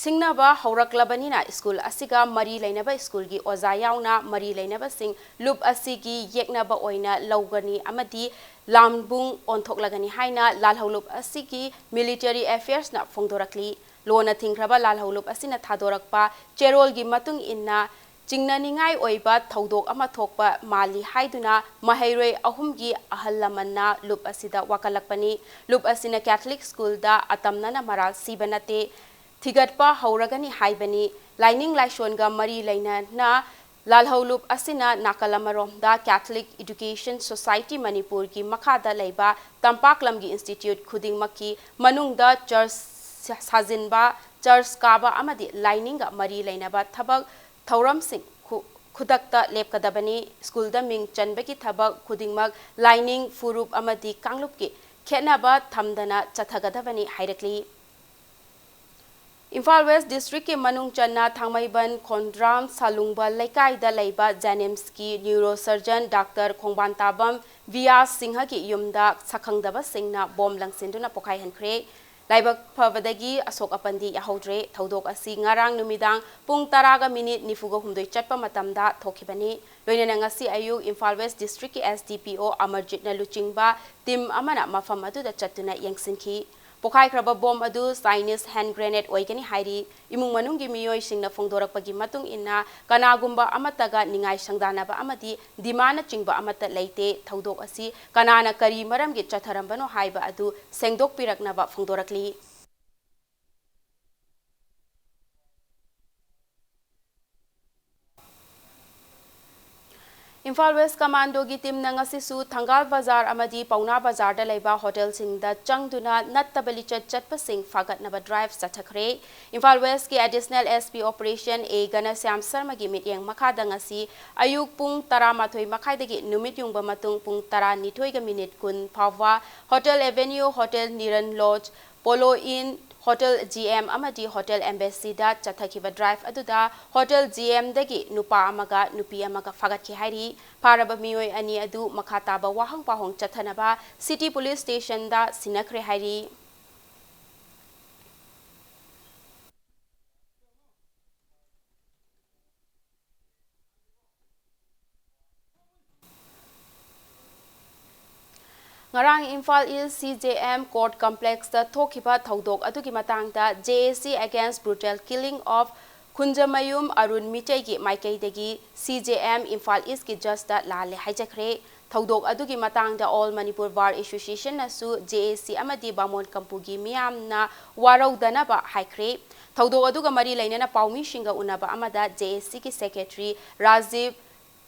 ꯁꯤꯡꯅꯕ ꯍꯧꯔꯛꯂꯕꯅꯤꯅ ꯁ꯭ꯀꯨꯜ ꯑꯁꯤꯒ ꯃꯔꯤ ꯂꯩꯅꯕ ꯁ꯭ꯀꯨꯜꯒꯤ ꯑꯣꯖꯥ ꯌꯥꯎꯅ ꯃꯔꯤ ꯂꯩꯅꯕꯁꯤꯡ ꯂꯨꯞ ꯑꯁꯤꯒꯤ ꯌꯦꯛꯅꯕ ꯑꯣꯏꯅ ꯂꯧꯒꯅꯤ ꯑꯃꯗꯤ ꯂꯥꯝꯕꯨꯡ ꯑꯣꯟꯊꯣꯛꯂꯒꯅꯤ ꯍꯥꯏꯅ ꯂꯥꯜꯍꯧꯂꯨꯞ ꯑꯁꯤꯒꯤ Military Affairsꯅ ꯐꯣꯡꯗꯣꯔꯛꯂꯤ꯫ ꯂꯣꯟꯅ ꯊꯤꯡꯈ꯭ꯔꯕ ꯂꯥꯜꯍꯧꯂꯨꯞ ꯑꯁꯤꯅ ꯊꯥꯗꯣꯔꯛꯄ ꯆꯦꯔꯣꯜꯒꯤ ꯃꯇꯨꯡ ꯏꯟꯅ, ꯆꯤꯡꯅꯅꯤꯡꯉꯥꯏ ꯑꯣꯏꯕ ꯊꯧꯗꯣꯛ ꯑꯃ ꯊꯣꯛꯄ ꯃꯥꯜꯂꯤ ꯍꯥꯏꯗꯨꯅ ꯃꯍꯩꯔꯣꯏ ꯑꯍꯨꯝꯒꯤ ꯑꯍꯜ ꯂꯃꯟꯅ ꯂꯨꯞ ꯑꯁꯤꯗ ꯋꯥꯀꯠꯂꯛꯄꯅꯤ꯫ ꯂꯨꯞ ꯑꯁꯤꯅ Catholic schoolꯗ ꯑꯇꯝꯅꯅ ꯃꯔꯥꯜ ꯁꯤꯕ ꯅꯠꯇꯦ, ꯊꯤꯒꯠꯄ ꯍꯧꯔꯒꯅꯤ ꯍꯥꯏꯕꯅꯤ꯫ ꯂꯥꯏꯅꯤꯡ ꯂꯥꯏꯁꯣꯟꯒ ꯃꯔꯤ ꯂꯩꯅꯅ ꯂꯥꯜꯍꯧꯂꯨꯞ ꯑꯁꯤꯅ ꯅꯥꯀꯜ ꯑꯃꯔꯣꯝꯗ Catholic Education Society ꯃꯅꯤꯄꯨꯔꯒꯤ ꯃꯈꯥꯗ ꯂꯩꯕ ꯇꯝꯄꯥꯛ ꯂꯝꯒꯤ institute ꯈꯨꯗꯤꯡꯃꯛꯀꯤ ꯃꯅꯨꯡꯗ church ꯁꯥꯖꯤꯟꯕ, church ꯀꯥꯕ ꯑꯃꯗꯤ ꯂꯥꯏꯅꯤꯡꯒ ꯃꯔꯤ ꯂꯩꯅꯕ ꯊꯕꯛ ꯊꯧꯔꯝꯁꯤꯡ ꯈꯨ-, ꯈꯨꯗꯛꯇ ꯂꯦꯞꯀꯗꯕꯅꯤ꯫ Schoolꯗ ꯃꯤꯡ ꯆꯟꯕꯒꯤ ꯊꯕꯛ ꯈꯨꯗꯤꯡꯃꯛ ꯂꯥꯏꯅꯤꯡ, ꯐꯨꯔꯨꯞ ꯑꯃꯗꯤ ꯀꯥꯡꯂꯨꯞꯀꯤ ꯈꯦꯠꯅꯕ ꯊꯝꯗꯅ ꯆꯠꯊꯒꯗꯕꯅꯤ ꯍꯥꯏꯔꯛꯂꯤ꯫ ꯏꯝꯐꯥꯜ West Districtꯀꯤ ꯃꯅꯨꯡ ꯆꯟꯅ ꯊꯥꯡꯃꯩꯕꯟ ꯈꯣꯡꯗ꯭ꯔꯥꯝ ꯁꯥꯂꯨꯡꯕ ꯂꯩꯀꯥꯏꯗ ꯂꯩꯕ JNIMSꯀꯤ neurosurgeon Doctor ꯈꯣꯡꯕꯥꯟꯇꯥꯕꯝ ꯕꯤꯌꯥꯁ ꯁꯤꯡꯍꯒꯤ ꯌꯨꯝꯗ ꯁꯛꯈꯪꯗꯕꯁꯤꯡꯅ ꯕꯣꯝ ꯂꯪꯁꯤꯟꯗꯨꯅ ꯄꯣꯈꯥꯏꯍꯟꯈ꯭ꯔꯦ꯫ ꯂꯥꯏꯕꯛ ꯐꯕꯗꯒꯤ ꯑꯁꯣꯛ ꯑꯄꯟꯗꯤ ꯌꯥꯍꯧꯗ꯭ꯔꯦ꯫ ꯊꯧꯗꯣꯛ ꯑꯁꯤ ꯉꯔꯥꯡ ꯅꯨꯃꯤꯗꯥꯡ ꯄꯨꯡ ꯇꯔꯥꯒ ꯃꯤꯅꯤꯠ ꯅꯤꯐꯨꯒ ꯍꯨꯝꯗꯣꯏ ꯆꯠꯄ ꯃꯇꯝꯗ ꯊꯣꯛꯈꯤꯕꯅꯤ꯫ ꯂꯣꯏꯅꯅ ꯉꯁꯤ ꯑꯌꯨꯛ Imphal West Districtꯀꯤ S D P O ꯑꯃꯔꯖꯤꯠꯅ ꯂꯨꯆꯤꯡꯕ team ꯑꯃꯅ ꯃꯐꯝ ꯑꯗꯨꯗ ꯆꯠꯇꯨꯅ ꯌꯦꯡꯁꯤꯟꯈꯤ꯫ ꯄꯣꯈꯥꯏꯈ꯭ꯔꯕ ꯕꯣꯝ ꯑꯗꯨ Chinese hand grenade ꯑꯣꯏꯒꯅꯤ ꯍꯥꯏꯔꯤ꯫ ꯏꯃꯨꯡ ꯃꯅꯨꯡꯒꯤ ꯃꯤꯑꯣꯏꯁꯤꯡꯅ ꯐꯣꯡꯗꯣꯔꯛꯄꯒꯤ ꯃꯇꯨꯡ ꯏꯟꯅ, ꯀꯅꯥꯒꯨꯝꯕ ꯑꯃꯠꯇꯒ ꯅꯤꯡꯉꯥꯏ ꯁꯪꯗꯥꯅꯕ ꯑꯃꯗꯤ demand ꯅꯆꯤꯡꯕ ꯑꯃꯠꯇ ꯂꯩꯇꯦ꯫ ꯊꯧꯗꯣꯛ ꯑꯁꯤ ꯀꯅꯥꯅ ꯀꯔꯤ ꯃꯔꯝꯒꯤ ꯆꯠꯊꯔꯝꯕꯅꯣ ꯍꯥꯏꯕ ꯑꯗꯨ ꯁꯦꯡꯗꯣꯛꯄꯤꯔꯛꯅꯕ ꯐꯣꯡꯗꯣꯔꯛꯂꯤ꯫ ꯏꯝꯐꯥꯜ West Commandoꯒꯤ teamꯅ ꯉꯁꯤꯁꯨ ꯊꯪꯒꯥꯜ ꯕꯖꯥꯔ ꯑꯃꯗꯤ ꯄꯥꯎꯅꯥ ꯕꯖꯥꯔꯗ ꯂꯩꯕ hotelꯁꯤꯡꯗ ꯆꯪꯗꯨꯅ ꯅꯠꯇꯕ ꯂꯤꯆꯠ ꯆꯠꯄꯁꯤꯡ ꯐꯥꯒꯠꯅꯕ drive ꯆꯠꯊꯈ꯭ꯔꯦ꯫ Imphal Westꯀꯤ Additional S P Operation A ꯘꯅꯁ꯭ꯌꯥꯝ ꯁꯔꯃꯒꯤ ꯃꯤꯠꯌꯦꯡ ꯃꯈꯥꯗ ꯉꯁꯤ ꯑꯌꯨꯛ ꯄꯨꯡ ꯇꯔꯥꯃꯥꯊꯣꯏ ꯃꯈꯥꯏꯗꯒꯤ ꯅꯨꯃꯤꯠ ꯌꯨꯡꯕ ꯃꯇꯨꯡ ꯄꯨꯡ ꯇꯔꯥꯅꯤꯊꯣꯏꯒ ꯃꯤꯅꯤꯠ ꯀꯨꯟ ꯐꯥꯎꯕ Hotel Avenue, Hotel Niran Lodge, Polo Inn, Hotel G M ꯑꯃꯗꯤ Hotel Embassyꯗ ꯆꯠꯊꯈꯤꯕ drive ꯑꯗꯨꯗ Hotel G Mꯗꯒꯤ ꯅꯨꯄꯥ ꯑꯃꯒ ꯅꯨꯄꯤ ꯑꯃꯒ ꯐꯥꯒꯠꯈꯤ ꯍꯥꯏꯔꯤ꯫ ꯐꯥꯔꯕ ꯃꯤꯑꯣꯏ ꯑꯅꯤ ꯑꯗꯨ ꯃꯈꯥ ꯇꯥꯕ ꯋꯥꯍꯪ ꯄꯥꯎꯍꯪ ꯆꯠꯊꯅꯕ City Police Stationꯗ ꯁꯤꯟꯅꯈ꯭ꯔꯦ ꯍꯥꯏꯔꯤ꯫ ꯉꯔꯥꯡ ꯏꯝꯐꯥꯜ ꯏꯁ ꯁꯤ ꯖꯦ ꯑꯦꯝ ꯀꯣꯔꯠ ꯀꯝꯄ꯭ꯂꯦꯛꯁꯇ ꯊꯣꯛꯈꯤꯕ ꯊꯧꯗꯣꯛ ꯑꯗꯨꯒꯤ ꯃꯇꯥꯡꯗ J A C Against Brutal Killing of ꯈꯨꯟꯖꯃꯌꯨꯝ Arun ꯃꯤꯇꯩꯒꯤ ꯃꯥꯏꯀꯩꯗꯒꯤ C J M ꯏꯝꯐꯥꯜ ꯏꯁꯀꯤ ꯖꯖꯇ ꯂꯥꯜꯂꯦ ꯍꯥꯏꯖꯈ꯭ꯔꯦ꯫ ꯊꯧꯗꯣꯛ ꯑꯗꯨꯒꯤ ꯃꯇꯥꯡꯗ All Manipur Bar Associationꯅꯁꯨ J A C ꯑꯃꯗꯤ ꯕꯥꯃꯣꯟ ꯀꯝꯄꯨꯒꯤ ꯃꯤꯌꯥꯝꯅ ꯋꯥꯔꯧꯗꯅꯕ ꯍꯥꯏꯈ꯭ꯔꯦ꯫ ꯊꯧꯗꯣꯛ ꯑꯗꯨꯒ ꯃꯔꯤ ꯂꯩꯅꯅ ꯄꯥꯎꯃꯤꯁꯤꯡꯒ ꯎꯅꯕ ꯑꯃꯗ J A Cꯒꯤ ꯁꯦꯀ꯭ꯔꯦꯇꯔꯤ ꯔꯥꯖꯤꯕ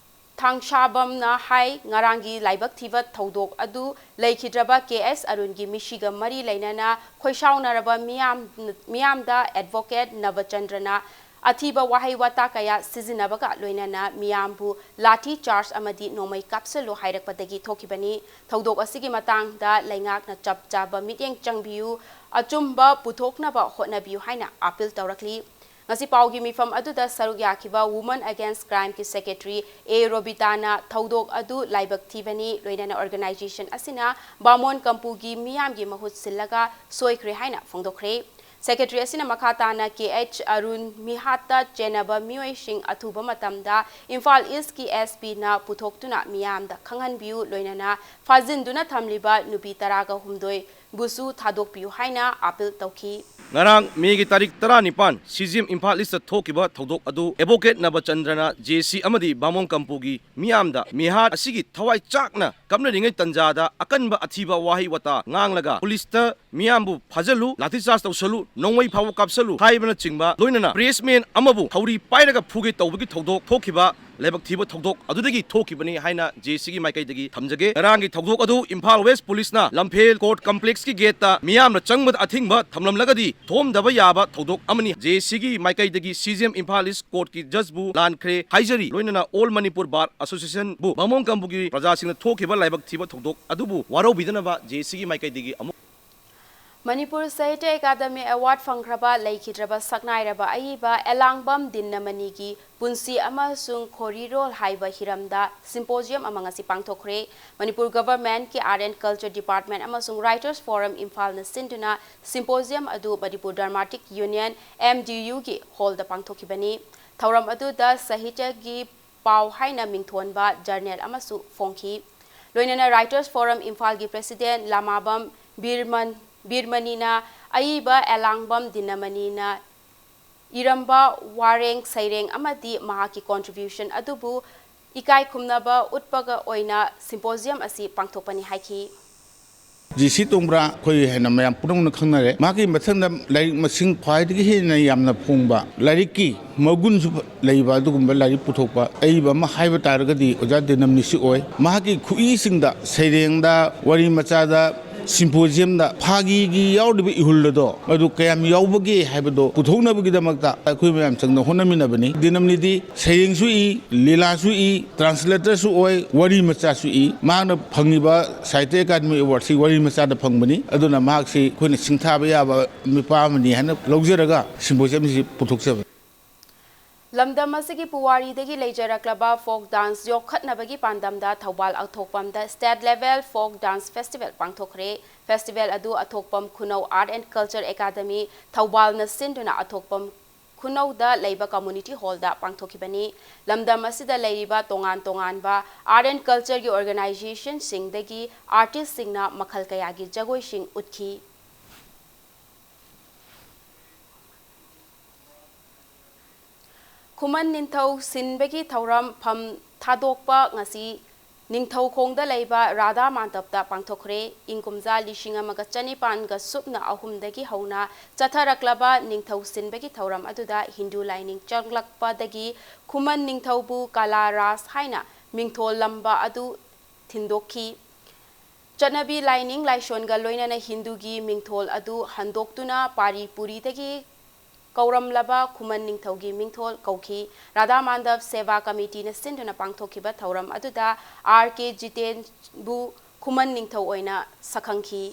ꯊꯥꯡꯁꯥꯕꯝꯅ ꯍꯥꯏ, ꯉꯔꯥꯡꯒꯤ ꯂꯥꯏꯕꯛ ꯊꯤꯕ ꯊꯧꯗꯣꯛ ꯑꯗꯨ ꯂꯩꯈꯤꯗ꯭ꯔꯕ ꯀꯦ ꯑꯦꯁ ꯑꯔꯨꯟꯒꯤ ꯃꯤꯁꯤꯒ ꯃꯔꯤ ꯂꯩꯅꯅ ꯈꯣꯏꯁꯥꯎꯅꯔꯕ ꯃꯤꯌꯥꯝ, ꯃꯤꯌꯥꯝꯗ ꯑꯦꯗꯚꯣꯀꯦꯠ ꯅꯕꯆꯟꯗ꯭ꯔꯅ ꯑꯊꯤꯕ ꯋꯥꯍꯩ ꯋꯥꯇꯥ ꯀꯌꯥ ꯁꯤꯖꯤꯟꯅꯕꯒ ꯂꯣꯏꯅꯅ ꯃꯤꯌꯥꯝꯕꯨ ꯂꯥꯊꯤ ꯆꯥꯔꯖ ꯑꯃꯗꯤ ꯅꯣꯡꯃꯩ ꯀꯥꯞꯁꯤꯜꯂꯨ ꯍꯥꯏꯔꯛꯄꯗꯒꯤ ꯊꯣꯛꯈꯤꯕꯅꯤ꯫ ꯊꯧꯗꯣꯛ ꯑꯁꯤꯒꯤ ꯃꯇꯥꯡꯗ ꯂꯩꯉꯥꯛꯅ ꯆꯞ ꯆꯥꯕ ꯃꯤꯠꯌꯦꯡ ꯆꯪꯕꯤꯌꯨ, ꯑꯆꯨꯝꯕ ꯄꯨꯊꯣꯛꯅꯕ ꯍꯣꯠꯅꯕꯤꯌꯨ ꯍꯥꯏꯅ ꯑꯥꯄꯤꯜ ꯇꯧꯔꯛꯂꯤ꯫ ꯉꯁꯤ ꯄꯥꯎꯒꯤ ꯃꯤꯐꯝ ꯑꯗꯨꯗ ꯁꯔꯨꯛ ꯌꯥꯈꯤꯕ Women Against Crimeꯒꯤ ꯁꯦꯀ꯭ꯔꯦꯇꯔꯤ ꯑꯦ ꯔꯣꯕꯤꯇꯥꯅ ꯊꯧꯗꯣꯛ ꯑꯗꯨ ꯂꯥꯏꯕꯛ ꯊꯤꯕꯅꯤ, ꯂꯣꯏꯅꯅ ꯑꯣꯔꯒꯅꯥꯏꯖꯦꯁꯟ ꯑꯁꯤꯅ ꯕꯥꯃꯣꯟ ꯀꯝꯄꯨꯒꯤ ꯃꯤꯌꯥꯝꯒꯤ ꯃꯍꯨꯠ ꯁꯤꯜꯂꯒ ꯁꯣꯏꯈ꯭ꯔꯦ ꯍꯥꯏꯅ ꯐꯣꯡꯗꯣꯛꯈ꯭ꯔꯦ꯫ ꯁꯦꯀ꯭ꯔꯦꯇꯔꯤ ꯑꯁꯤꯅ ꯃꯈꯥ ꯇꯥꯅ ꯀꯦ ꯑꯦꯆ ꯑꯔꯨꯟ ꯃꯤꯍꯥꯠꯇ ꯆꯦꯟꯅꯕ ꯃꯤꯑꯣꯏꯁꯤꯡ ꯑꯊꯨꯕ ꯃꯇꯝꯗ ꯏꯝꯐꯥꯜ ꯏꯁꯀꯤ ꯑꯦꯁ ꯄꯤꯅ ꯄꯨꯊꯣꯛꯇꯨꯅ ꯃꯤꯌꯥꯝꯗ ꯈꯪꯍꯟꯕꯤꯌꯨ, ꯂꯣꯏꯅꯅ ꯐꯥꯖꯤꯟꯗꯨꯅ ꯊꯝꯂꯤꯕ ꯅꯨꯄꯤ ꯇꯔꯥꯒ ꯍꯨꯝꯗꯣꯏ ꯕꯨꯁꯨ ꯊꯥꯗꯣꯛꯄꯤꯌꯨ ꯍꯥꯏꯅ ꯑꯥꯄꯤꯜ ꯇꯧꯈꯤ꯫ ꯉꯔꯥꯡ ꯃꯦꯒꯤ ꯇꯥꯔꯤꯛ ꯇꯔꯥꯅꯤꯄꯥꯟ C G M Imphal east ꯊꯣꯛꯈꯤꯕ ꯊꯧꯗꯣꯛ ꯑꯗꯨ ꯑꯦꯗꯚꯣꯀꯦꯠ ꯅꯕꯆꯟꯗ꯭ꯔꯅ ꯖꯦ ꯁꯤ ꯑꯃꯗꯤ ꯕꯥꯃꯣꯟ ꯀꯝꯄꯨꯒꯤ ꯃꯤꯌꯥꯝꯗ ꯃꯤꯍꯥꯠ ꯑꯁꯤꯒꯤ ꯊꯋꯥꯏ ꯆꯥꯛꯅ ꯀꯞꯅꯔꯤꯉꯩ ꯇꯟꯖꯥꯗ ꯑꯀꯟꯕ ꯑꯊꯤꯕ ꯋꯥꯍꯩ ꯋꯥꯇꯥ ꯉꯥꯡꯂꯒ ꯄꯨꯂꯤꯁꯇ ꯃꯤꯌꯥꯝꯕꯨ ꯐꯥꯖꯜꯂꯨ, ꯂꯥꯊꯤꯆꯥꯔꯖ ꯇꯧꯁꯜꯂꯨ, ꯅꯣꯡꯃꯩ ꯐꯥꯎꯕ ꯀꯥꯞꯁꯜꯂꯨ ꯍꯥꯏꯕꯅꯆꯤꯡꯕ, ꯂꯣꯏꯅꯅ ꯄ꯭ꯔꯦꯁꯃꯦꯟ ꯑꯃꯕꯨ ꯊꯧꯔꯤ ꯄꯥꯏꯔꯒ ꯐꯨꯒꯦ ꯇꯧꯕꯒꯤ ꯊꯧꯗꯣꯛ ꯊꯣꯛꯈꯤꯕ ꯂꯥꯏꯕꯛ ꯊꯤꯕ ꯊꯧꯗꯣꯛ ꯑꯗꯨꯗꯒꯤ ꯊꯣꯛꯈꯤꯕꯅꯤ ꯍꯥꯏꯅ ꯖꯦ ꯁꯤꯒꯤ ꯃꯥꯏꯀꯩꯗꯒꯤ ꯊꯝꯖꯒꯦ꯫ ꯉꯔꯥꯡꯒꯤ ꯊꯧꯗꯣꯛ ꯑꯗꯨ ꯏꯝꯐꯥꯜ ꯋꯦꯁ ꯄꯨꯂꯤꯁꯅ ꯂꯝꯐꯦꯜ ꯀꯣꯔꯠ ꯀꯝꯄ꯭ꯂꯦꯛꯁꯀꯤ ꯒꯦꯠꯇ ꯃꯤꯌꯥꯝꯅ ꯆꯪꯕꯗ ꯑꯊꯤꯡꯕ ꯊꯝꯂꯝꯂꯒꯗꯤ ꯊꯣꯛꯑꯝꯗꯕ ꯌꯥꯕ ꯊꯧꯗꯣꯛ ꯑꯃꯅꯤ꯫ ꯖꯦ ꯁꯤꯒꯤ ꯃꯥꯏꯀꯩꯗꯒꯤ ꯁꯤ ꯖꯤ ꯑꯦꯝ ꯏꯝꯐꯥꯜ ꯏꯁ ꯀꯣꯔꯠꯀꯤ ꯖꯖꯕꯨ ꯂꯥꯟꯈ꯭ꯔꯦ ꯍꯥꯏꯖꯔꯤ, ꯂꯣꯏꯅꯅ ꯑꯣꯜ ꯃꯅꯤꯄꯨꯔ ꯕꯥꯔ ꯑꯦꯁꯣꯁꯤꯌꯦꯁꯟꯕꯨ ꯕꯥꯃꯣꯟ ꯀꯝꯄꯨꯒꯤ ꯄ꯭ꯔꯖꯥꯁꯤꯡꯅ ꯊꯣꯛꯈꯤꯕ ꯂꯥꯏꯕꯛ ꯊꯤꯕ ꯊꯧꯗꯣꯛ ꯑꯗꯨꯕꯨ ꯋꯥꯔꯧꯕꯤꯗꯅꯕ ꯖꯦ ꯁꯤꯒꯤ ꯃꯥꯏꯀꯩꯗꯒꯤ ꯑꯃꯨꯛ ꯃꯅꯤꯄꯨꯔ ꯁꯥꯍꯤꯇ꯭ꯌ ꯑꯦꯀꯥꯗꯃꯤ ꯑꯦꯋꯥꯔꯗ ꯐꯪꯈ꯭ꯔꯕ ꯂꯩꯈꯤꯗ꯭ꯔꯕ ꯁꯛꯅꯥꯏꯔꯕ ꯑꯏꯕ ꯑꯦꯂꯥꯡꯕꯝ ꯗꯤꯟꯅꯃꯅꯤꯒꯤ ꯄꯨꯟꯁꯤ ꯑꯃꯁꯨꯡ ꯈꯣꯔꯤꯔꯣꯜ ꯍꯥꯏꯕ ꯍꯤꯔꯝꯗ ꯁꯤꯝꯄꯣꯖꯤꯌꯝ ꯑꯃ ꯉꯁꯤ ꯄꯥꯡꯊꯣꯛꯈ꯭ꯔꯦ꯫ Manipur ꯒꯚꯔꯟꯃꯦꯟꯠꯀꯤ Art and Culture Department ꯑꯃꯁꯨꯡ Writers Forum ꯏꯝꯐꯥꯜꯅ ꯁꯤꯟꯗꯨꯅ ꯁꯤꯝꯄꯣꯖꯤꯌꯝ ꯑꯗꯨ Manipur dramatic union, M D Uꯒꯤ ꯍꯣꯜꯗ ꯄꯥꯡꯊꯣꯛꯈꯤꯕꯅꯤ꯫ ꯊꯧꯔꯝ ꯑꯗꯨꯗ ꯁꯥꯍꯤꯇ꯭ꯌꯒꯤ ꯄꯥꯎ ꯍꯥꯏꯅ ꯃꯤꯡꯊꯣꯟꯕ ꯖꯔꯅꯦꯜ ꯑꯃꯁꯨ ꯐꯣꯡꯈꯤ꯫ ꯂꯣꯏꯅꯅ Writers Forum ꯏꯝꯐꯥꯜꯒꯤ President ꯂꯥꯃꯥꯕꯝ ꯕꯤꯔꯃꯟ, ꯕꯤꯔꯃꯅꯤꯅ ꯑꯏꯕ ꯑꯦꯂꯥꯡꯕꯝ ꯗꯤꯅꯃꯅꯤꯅ ꯏꯔꯝꯕ ꯋꯥꯔꯦꯡ ꯁꯩꯔꯦꯡ ꯑꯃꯗꯤ ꯃꯍꯥꯛꯀꯤ contribution ꯑꯗꯨꯕꯨ ꯏꯀꯥꯏ ꯈꯨꯝꯅꯕ ꯎꯠꯄꯒ ꯑꯣꯏꯅ symposium ꯑꯁꯤ ꯄꯥꯡꯊꯣꯛꯄꯅꯤ ꯍꯥꯏꯈꯤ꯫ ꯖꯤ ꯁꯤ ꯇꯣꯡꯕ꯭ꯔꯥ ꯑꯩꯈꯣꯏ ꯍꯥꯏꯅ ꯃꯌꯥꯝ ꯄꯨꯝꯅꯃꯛꯅ ꯈꯪꯅꯔꯦ꯫ ꯃꯍꯥꯛꯀꯤ ꯃꯊꯪꯗ ꯂꯥꯏꯔꯤꯛ ꯃꯁꯤꯡ ꯈ꯭ꯋꯥꯏꯗꯒꯤ ꯍꯦꯟꯅ ꯌꯥꯝꯅ ꯐꯣꯡꯕ, ꯂꯥꯏꯔꯤꯛꯀꯤ ꯃꯒꯨꯟꯁꯨ ꯂꯩꯕ ꯑꯗꯨꯒꯨꯝꯕ ꯂꯥꯏꯔꯤꯛ ꯄꯨꯊꯣꯛꯄ ꯑꯏꯕ ꯑꯃ ꯍꯥꯏꯕ ꯇꯥꯔꯒꯗꯤ ꯑꯣꯖꯥ ꯗꯤꯅꯝꯅꯤꯁꯤ ꯑꯣꯏ꯫ ꯃꯍꯥꯛꯀꯤ ꯈꯨꯏꯁꯤꯡꯗ, ꯁꯩꯔꯦꯡꯗ, ꯋꯥꯔꯤ ꯃꯆꯥꯗ, symposiumꯗ ꯐꯥꯒꯤꯒꯤ ꯌꯥꯎꯔꯤꯕ ꯏꯍꯨꯜ ꯑꯗꯣ ꯃꯗꯨ ꯀꯌꯥꯝ ꯌꯥꯎꯕꯒꯦ ꯍꯥꯏꯕꯗꯣ ꯄꯨꯊꯣꯛꯅꯕꯒꯤꯗꯃꯛꯇ ꯑꯩꯈꯣꯏ ꯃꯌꯥꯝ ꯆꯪꯗ ꯍꯣꯠꯅꯃꯤꯟꯅꯕꯅꯤ꯫ ꯗꯤꯅꯝꯅꯤꯗꯤ ꯁꯩꯔꯦꯡꯁꯨ ꯏ, ꯂꯤꯂꯥꯁꯨ ꯏ, translatorꯁꯨ ꯑꯣꯏ, ꯋꯥꯔꯤ ꯃꯆꯥꯁꯨ ꯏ꯫ ꯃꯍꯥꯛꯅ ꯐꯪꯉꯤꯕ Sahitya Academy Awardꯁꯤ ꯋꯥꯔꯤ ꯃꯆꯥꯗ ꯐꯪꯕꯅꯤ꯫ ꯑꯗꯨꯅ ꯃꯍꯥꯛꯁꯤ ꯑꯩꯈꯣꯏꯅ ꯁꯤꯡꯊꯥꯕ ꯌꯥꯕ ꯃꯤꯄꯥ ꯑꯃꯅꯤ ꯍꯥꯏꯅ ꯂꯧꯖꯔꯒ symposiumꯁꯤ ꯄꯨꯊꯣꯛꯆꯕꯅꯤ꯫ ꯂꯝꯗꯝ ꯑꯁꯤꯒꯤ ꯄꯨꯋꯥꯔꯤꯗꯒꯤ ꯂꯩꯖꯔꯛꯂꯕ folk dance ꯌꯣꯛꯈꯠꯅꯕꯒꯤ ꯄꯥꯟꯗꯝꯗ Thoubal ꯑꯊꯣꯛꯄꯝꯗ State Level Folk Dance Festival ꯄꯥꯡꯊꯣꯛꯈ꯭ꯔꯦ꯫ Festival ꯑꯗꯨ ꯑꯊꯣꯛꯄꯝ ꯈꯨꯅꯧ Art and Culture Academy ꯊꯧꯕꯥꯜꯅ ꯁꯤꯟꯗꯨꯅ ꯑꯊꯣꯛꯄꯝ ꯈꯨꯅꯧꯗ ꯂꯩꯕ community hallꯗ ꯄꯥꯡꯊꯣꯛꯈꯤꯕꯅꯤ꯫ ꯂꯝꯗꯝ ꯑꯁꯤꯗ ꯂꯩꯔꯤꯕ ꯇꯣꯉꯥꯟ ꯇꯣꯉꯥꯟꯕ Art and Cultureꯒꯤ organizationꯁꯤꯡꯗꯒꯤ artistꯁꯤꯡꯅ ꯃꯈꯜ ꯀꯌꯥꯒꯤ ꯖꯒꯣꯏꯁꯤꯡ ꯎꯠꯈꯤ꯫ ꯈꯨꯃꯟ ꯅꯤꯡꯊꯧ ꯁꯤꯟꯕꯒꯤ ꯊꯧꯔꯝ ꯐꯝ ꯊꯥꯗꯣꯛꯄ ꯉꯁꯤ ꯅꯤꯡꯊꯧꯈꯣꯡꯗ ꯂꯩꯕ ꯔꯥꯙꯥ ꯃꯥꯟꯗꯞꯇ ꯄꯥꯡꯊꯣꯛꯈ꯭ꯔꯦ꯫ ꯏꯪ ꯀꯨꯝꯖꯥ ꯂꯤꯁꯤꯡ ꯑꯃꯒ ꯆꯅꯤꯄꯥꯟꯒ ꯁꯨꯞꯅ ꯑꯍꯨꯝꯗꯒꯤ ꯍꯧꯅ ꯆꯠꯊꯔꯛꯂꯕ ꯅꯤꯡꯊꯧ ꯁꯤꯟꯕꯒꯤ ꯊꯧꯔꯝ ꯑꯗꯨꯗ ꯍꯤꯟꯗꯨ ꯂꯥꯏꯅꯤꯡ ꯆꯪꯂꯛꯄꯗꯒꯤ ꯈꯨꯃꯟ ꯅꯤꯡꯊꯧꯕꯨ ꯀꯥꯂꯥ ꯔꯥꯁ ꯍꯥꯏꯅ ꯃꯤꯡꯊꯣꯜꯂꯝꯕ ꯑꯗꯨ ꯊꯤꯟꯗꯣꯛꯈꯤ꯫ ꯆꯠꯅꯕꯤ ꯂꯥꯏꯅꯤꯡ ꯂꯥꯏꯁꯣꯟꯒ ꯂꯣꯏꯅꯅ ꯍꯤꯟꯗꯨꯒꯤ ꯃꯤꯡꯊꯣꯜ ꯑꯗꯨ ꯍꯟꯗꯣꯛꯇꯨꯅ ꯄꯥꯔꯤ ꯄꯨꯔꯤꯗꯒꯤ ꯀꯧꯔꯝꯂꯕ ꯈꯨꯃꯟ ꯅꯤꯡꯊꯧꯒꯤ ꯃꯤꯡꯊꯣꯜ ꯀꯧꯈꯤ꯫ ꯔꯥꯙꯥ ꯃꯥꯟꯗꯞ ꯁꯦꯕꯥ ꯀꯃꯤꯇꯤꯅ ꯁꯤꯟꯗꯨꯅ ꯄꯥꯡꯊꯣꯛꯈꯤꯕ ꯊꯧꯔꯝ ꯑꯗꯨꯗ ꯑꯥꯔ ꯀꯦ ꯖꯤꯇꯦꯟꯕꯨ ꯈꯨꯃꯟ ꯅꯤꯡꯊꯧ ꯑꯣꯏꯅ ꯁꯛꯈꯪꯈꯤ꯫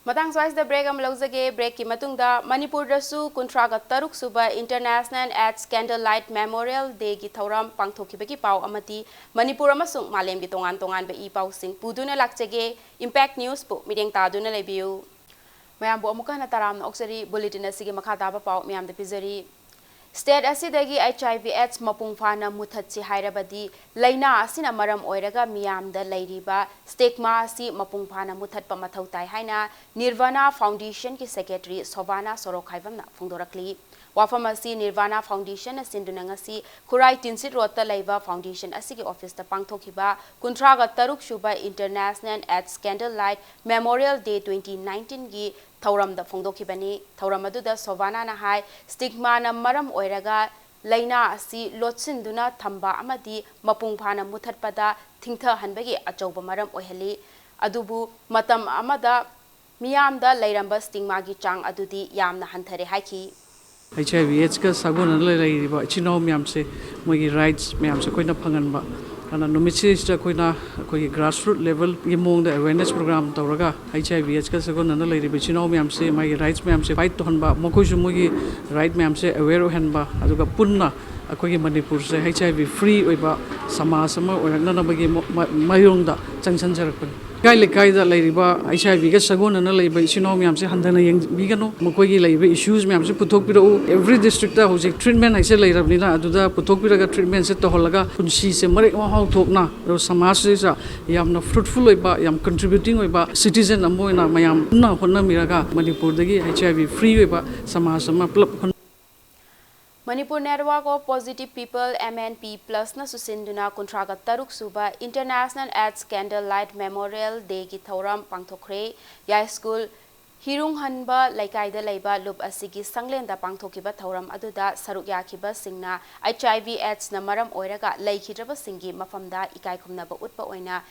ꯃꯇꯥꯡ ꯁ꯭ꯋꯥꯏꯁꯤꯗ break ꯑꯃ ꯂꯧꯖꯒꯦ꯫ Breakꯀꯤ ꯃꯇꯨꯡꯗ ꯃꯅꯤꯄꯨꯔꯗꯁꯨ ꯀꯨꯟꯊ꯭ꯔꯥꯒ ꯇꯔꯨꯛ ꯁꯨꯕ International AIDS Candlelight Memorial Dayꯒꯤ ꯊꯧꯔꯝ ꯄꯥꯡꯊꯣꯛꯈꯤꯕꯒꯤ ꯄꯥꯎ ꯑꯃꯗꯤ ꯃꯅꯤꯄꯨꯔ ꯑꯃꯁꯨꯡ ꯃꯥꯂꯦꯝꯒꯤ ꯇꯣꯉꯥꯟ ꯇꯣꯉꯥꯟꯕ ꯏ ꯄꯥꯎꯁꯤꯡ ꯄꯨꯗꯨꯅ ꯂꯥꯛꯆꯒꯦ꯫ Impact Newsꯄꯨ ꯃꯤꯠꯌꯦꯡ ꯇꯥꯗꯨꯅ ꯂꯩꯕꯤꯌꯨ꯫ ꯃꯌꯥꯝꯕꯨ ꯑꯃꯨꯛꯀ ꯍꯟꯅ ꯇꯔꯥꯝꯅ ꯑꯣꯛꯆꯔꯤ꯫ Bulletin ꯑꯁꯤꯒꯤ ꯃꯈꯥ ꯇꯥꯕ ꯄꯥꯎ ꯃꯌꯥꯝꯗ ꯄꯤꯖꯔꯤ꯫ State ꯑꯁꯤꯗꯒꯤ H I V AIDS ꯃꯄꯨꯡ ꯐꯥꯅ ꯃꯨꯊꯠꯁꯤ ꯍꯥꯏꯔꯕꯗꯤ ꯂꯥꯏꯅꯥ ꯑꯁꯤꯅ ꯃꯔꯝ ꯑꯣꯏꯔꯒ ꯃꯤꯌꯥꯝꯗ ꯂꯩꯔꯤꯕ stigma ꯑꯁꯤ ꯃꯄꯨꯡ ꯐꯥꯅ ꯃꯨꯊꯠꯄ ꯃꯊꯧ ꯇꯥꯏ ꯍꯥꯏꯅ Nirvana Foundation ꯒꯤ Secretary ꯁꯣꯚꯥꯅꯥ ꯁꯣꯔꯣꯛꯈꯥꯏꯕꯝꯅ ꯐꯣꯡꯗꯣꯔꯛꯂꯤ꯫ ꯋꯥꯐꯝ ꯑꯁꯤ Nirvana Foundation ꯅ ꯁꯤꯟꯗꯨꯅ ꯉꯁꯤ ꯈꯨꯔꯥꯏ ꯇꯤꯟꯁꯤꯠ ꯔꯣꯗꯇ ꯂꯩꯕ Foundation ꯑꯁꯤꯒꯤ office ꯇ ꯄꯥꯡꯊꯣꯛꯈꯤꯕ ꯀꯨꯟꯊ꯭ꯔꯥꯒ ꯇꯔꯨꯛ ꯁꯨꯕ International AIDS Candlelight Memorial Day twenty nineteen ꯒꯤ ꯊꯧꯔꯝꯗ ꯐꯣꯡꯗꯣꯛꯈꯤꯕꯅꯤ꯫ ꯊꯧꯔꯝ ꯑꯗꯨꯗ ꯁꯣꯚꯥꯅꯥꯅ ꯍꯥꯏ, stigma ꯅ ꯃꯔꯝ ꯑꯣꯏꯔꯒ ꯂꯥꯏꯅꯥ ꯑꯁꯤ ꯂꯣꯠꯁꯤꯟꯗꯨꯅ ꯊꯝꯕ ꯑꯃꯗꯤ ꯃꯄꯨꯡ ꯐꯥꯅ ꯃꯨꯊꯠꯄꯗ ꯊꯤꯡꯊꯍꯟꯕꯒꯤ ꯑꯆꯧꯕ ꯃꯔꯝ ꯑꯣꯏꯍꯜꯂꯤ꯫ ꯑꯗꯨꯕꯨ ꯃꯇꯝ ꯑꯃꯗ ꯃꯤꯌꯥꯝꯗ ꯂꯩꯔꯝꯕ stigma ꯒꯤ ꯆꯥꯡ ꯑꯗꯨꯗꯤ ꯌꯥꯝꯅ ꯍꯟꯊꯔꯦ ꯍꯥꯏꯈꯤ꯫ H I V AIDS ꯀ ꯁꯥꯒꯣꯟꯅꯅ ꯂꯩꯔꯤꯕ ꯏꯆꯤꯟ ꯏꯅꯥꯎ ꯃꯌꯥꯝꯁꯦ ꯃꯣꯏꯒꯤ rights ꯃꯌꯥꯝꯁꯦ ꯑꯩꯈꯣꯏꯅ ꯐꯪꯍꯟꯕ, ꯑꯗꯨꯅ ꯅꯨꯃꯤꯠꯁꯤꯗꯩꯁꯤꯗ ꯑꯩꯈꯣꯏꯅ ꯑꯩꯈꯣꯏꯒꯤ grassroot level ꯒꯤ ꯃꯑꯣꯡꯗ awareness program ꯇꯧꯔꯒ H I V AIDS ꯀ ꯁꯥꯒꯣꯟꯅꯅ ꯂꯩꯔꯤꯕ ꯏꯆꯤꯟ ꯏꯅꯥꯎ ꯃꯌꯥꯝꯁꯦ ꯃꯥꯒꯤ rights ꯃꯌꯥꯝꯁꯦ fight ꯇꯧꯍꯟꯕ, ꯃꯈꯣꯏꯁꯨ ꯃꯣꯏꯒꯤ right ꯃꯌꯥꯝꯁꯦ aware ꯑꯣꯏꯍꯟꯕ, ꯑꯗꯨꯒ ꯄꯨꯟꯅ ꯑꯩꯈꯣꯏꯒꯤ ꯃꯅꯤꯄꯨꯔꯁꯦ H I V free ꯑꯣꯏꯕ ꯁꯃꯥꯖ ꯑꯃ ꯑꯣꯏꯔꯛꯅꯅꯕꯒꯤ ꯃ-, ꯃ-, ꯃꯥꯏꯌꯣꯡꯗ ꯆꯪꯁꯤꯟꯖꯔꯛꯄꯅꯤ꯫ ꯂꯩꯀꯥꯏ ꯂꯩꯀꯥꯏꯗ ꯂꯩꯔꯤꯕ H I V ꯒ ꯁꯥꯒꯣꯟꯅꯅ ꯂꯩꯕ ꯏꯆꯤꯟ ꯏꯅꯥꯎ ꯃꯌꯥꯝꯁꯦ ꯍꯟꯊꯅ ꯌꯦꯡꯕꯤꯒꯅꯨ꯫ ꯃꯈꯣꯏꯒꯤ ꯂꯩꯔꯤꯕ issues ꯃꯌꯥꯝꯁꯦ ꯄꯨꯊꯣꯛꯄꯤꯔꯛꯎ꯫ Every district ꯇ ꯍꯧꯖꯤꯛ treatment ꯍꯥꯏꯁꯦ ꯂꯩꯔꯕꯅꯤꯅ ꯑꯗꯨꯗ ꯄꯨꯊꯣꯛꯄꯤꯔꯒ treatment ꯁꯦ ꯇꯧꯍꯜꯂꯒ ꯄꯨꯟꯁꯤꯁꯦ ꯃꯔꯦꯛ ꯃꯍꯥꯎ ꯊꯣꯛꯅ ꯑꯗꯨꯒ ꯁꯃꯥꯖꯁꯤꯗ ꯌꯥꯝꯅ fruitful ꯑꯣꯏꯕ, ꯌꯥꯝ contributing ꯑꯣꯏꯕ citizen ꯑꯃ ꯑꯣꯏꯅ ꯃꯌꯥꯝ ꯄꯨꯟꯅ ꯍꯣꯠꯅꯃꯤꯔꯒ ꯃꯅꯤꯄꯨꯔꯗꯒꯤ H I V free ꯑꯣꯏꯕ ꯁꯃꯥꯖ ꯑꯃ ꯄꯨꯂꯞ ꯍꯣꯠꯅ- Manipur Network of Positive People, M N P plus ꯅ ꯁꯨꯁꯤꯟꯗꯨꯅ ꯀꯨꯟꯊ꯭ꯔꯥꯒ ꯇꯔꯨꯛ ꯁꯨꯕ International AIDS Candlelight Memorial Day ꯒꯤ ꯊꯧꯔꯝ ꯄꯥꯡꯊꯣꯛꯈ꯭ꯔꯦ꯫ ꯌꯥꯏꯁ꯭ꯀꯨꯜ ꯍꯤꯔꯨꯡꯍꯟꯕ ꯂꯩꯀꯥꯏꯗ ꯂꯩꯕ ꯂꯨꯞ ꯑꯁꯤꯒꯤ ꯁꯪꯂꯦꯟꯗ ꯄꯥꯡꯊꯣꯛꯈꯤꯕ ꯊꯧꯔꯝ ꯑꯗꯨꯗ ꯁꯔꯨꯛ ꯌꯥꯈꯤꯕꯁꯤꯡꯅ H I V AIDS ꯅ ꯃꯔꯝ ꯑꯣꯏꯔꯒ ꯂꯩꯈꯤꯗ꯭ꯔꯕꯁꯤꯡꯒꯤ ꯃꯐꯝꯗ ꯏꯀꯥꯏ ꯈꯨꯝꯅꯕ ꯎꯠꯄ ꯑꯣꯏꯅ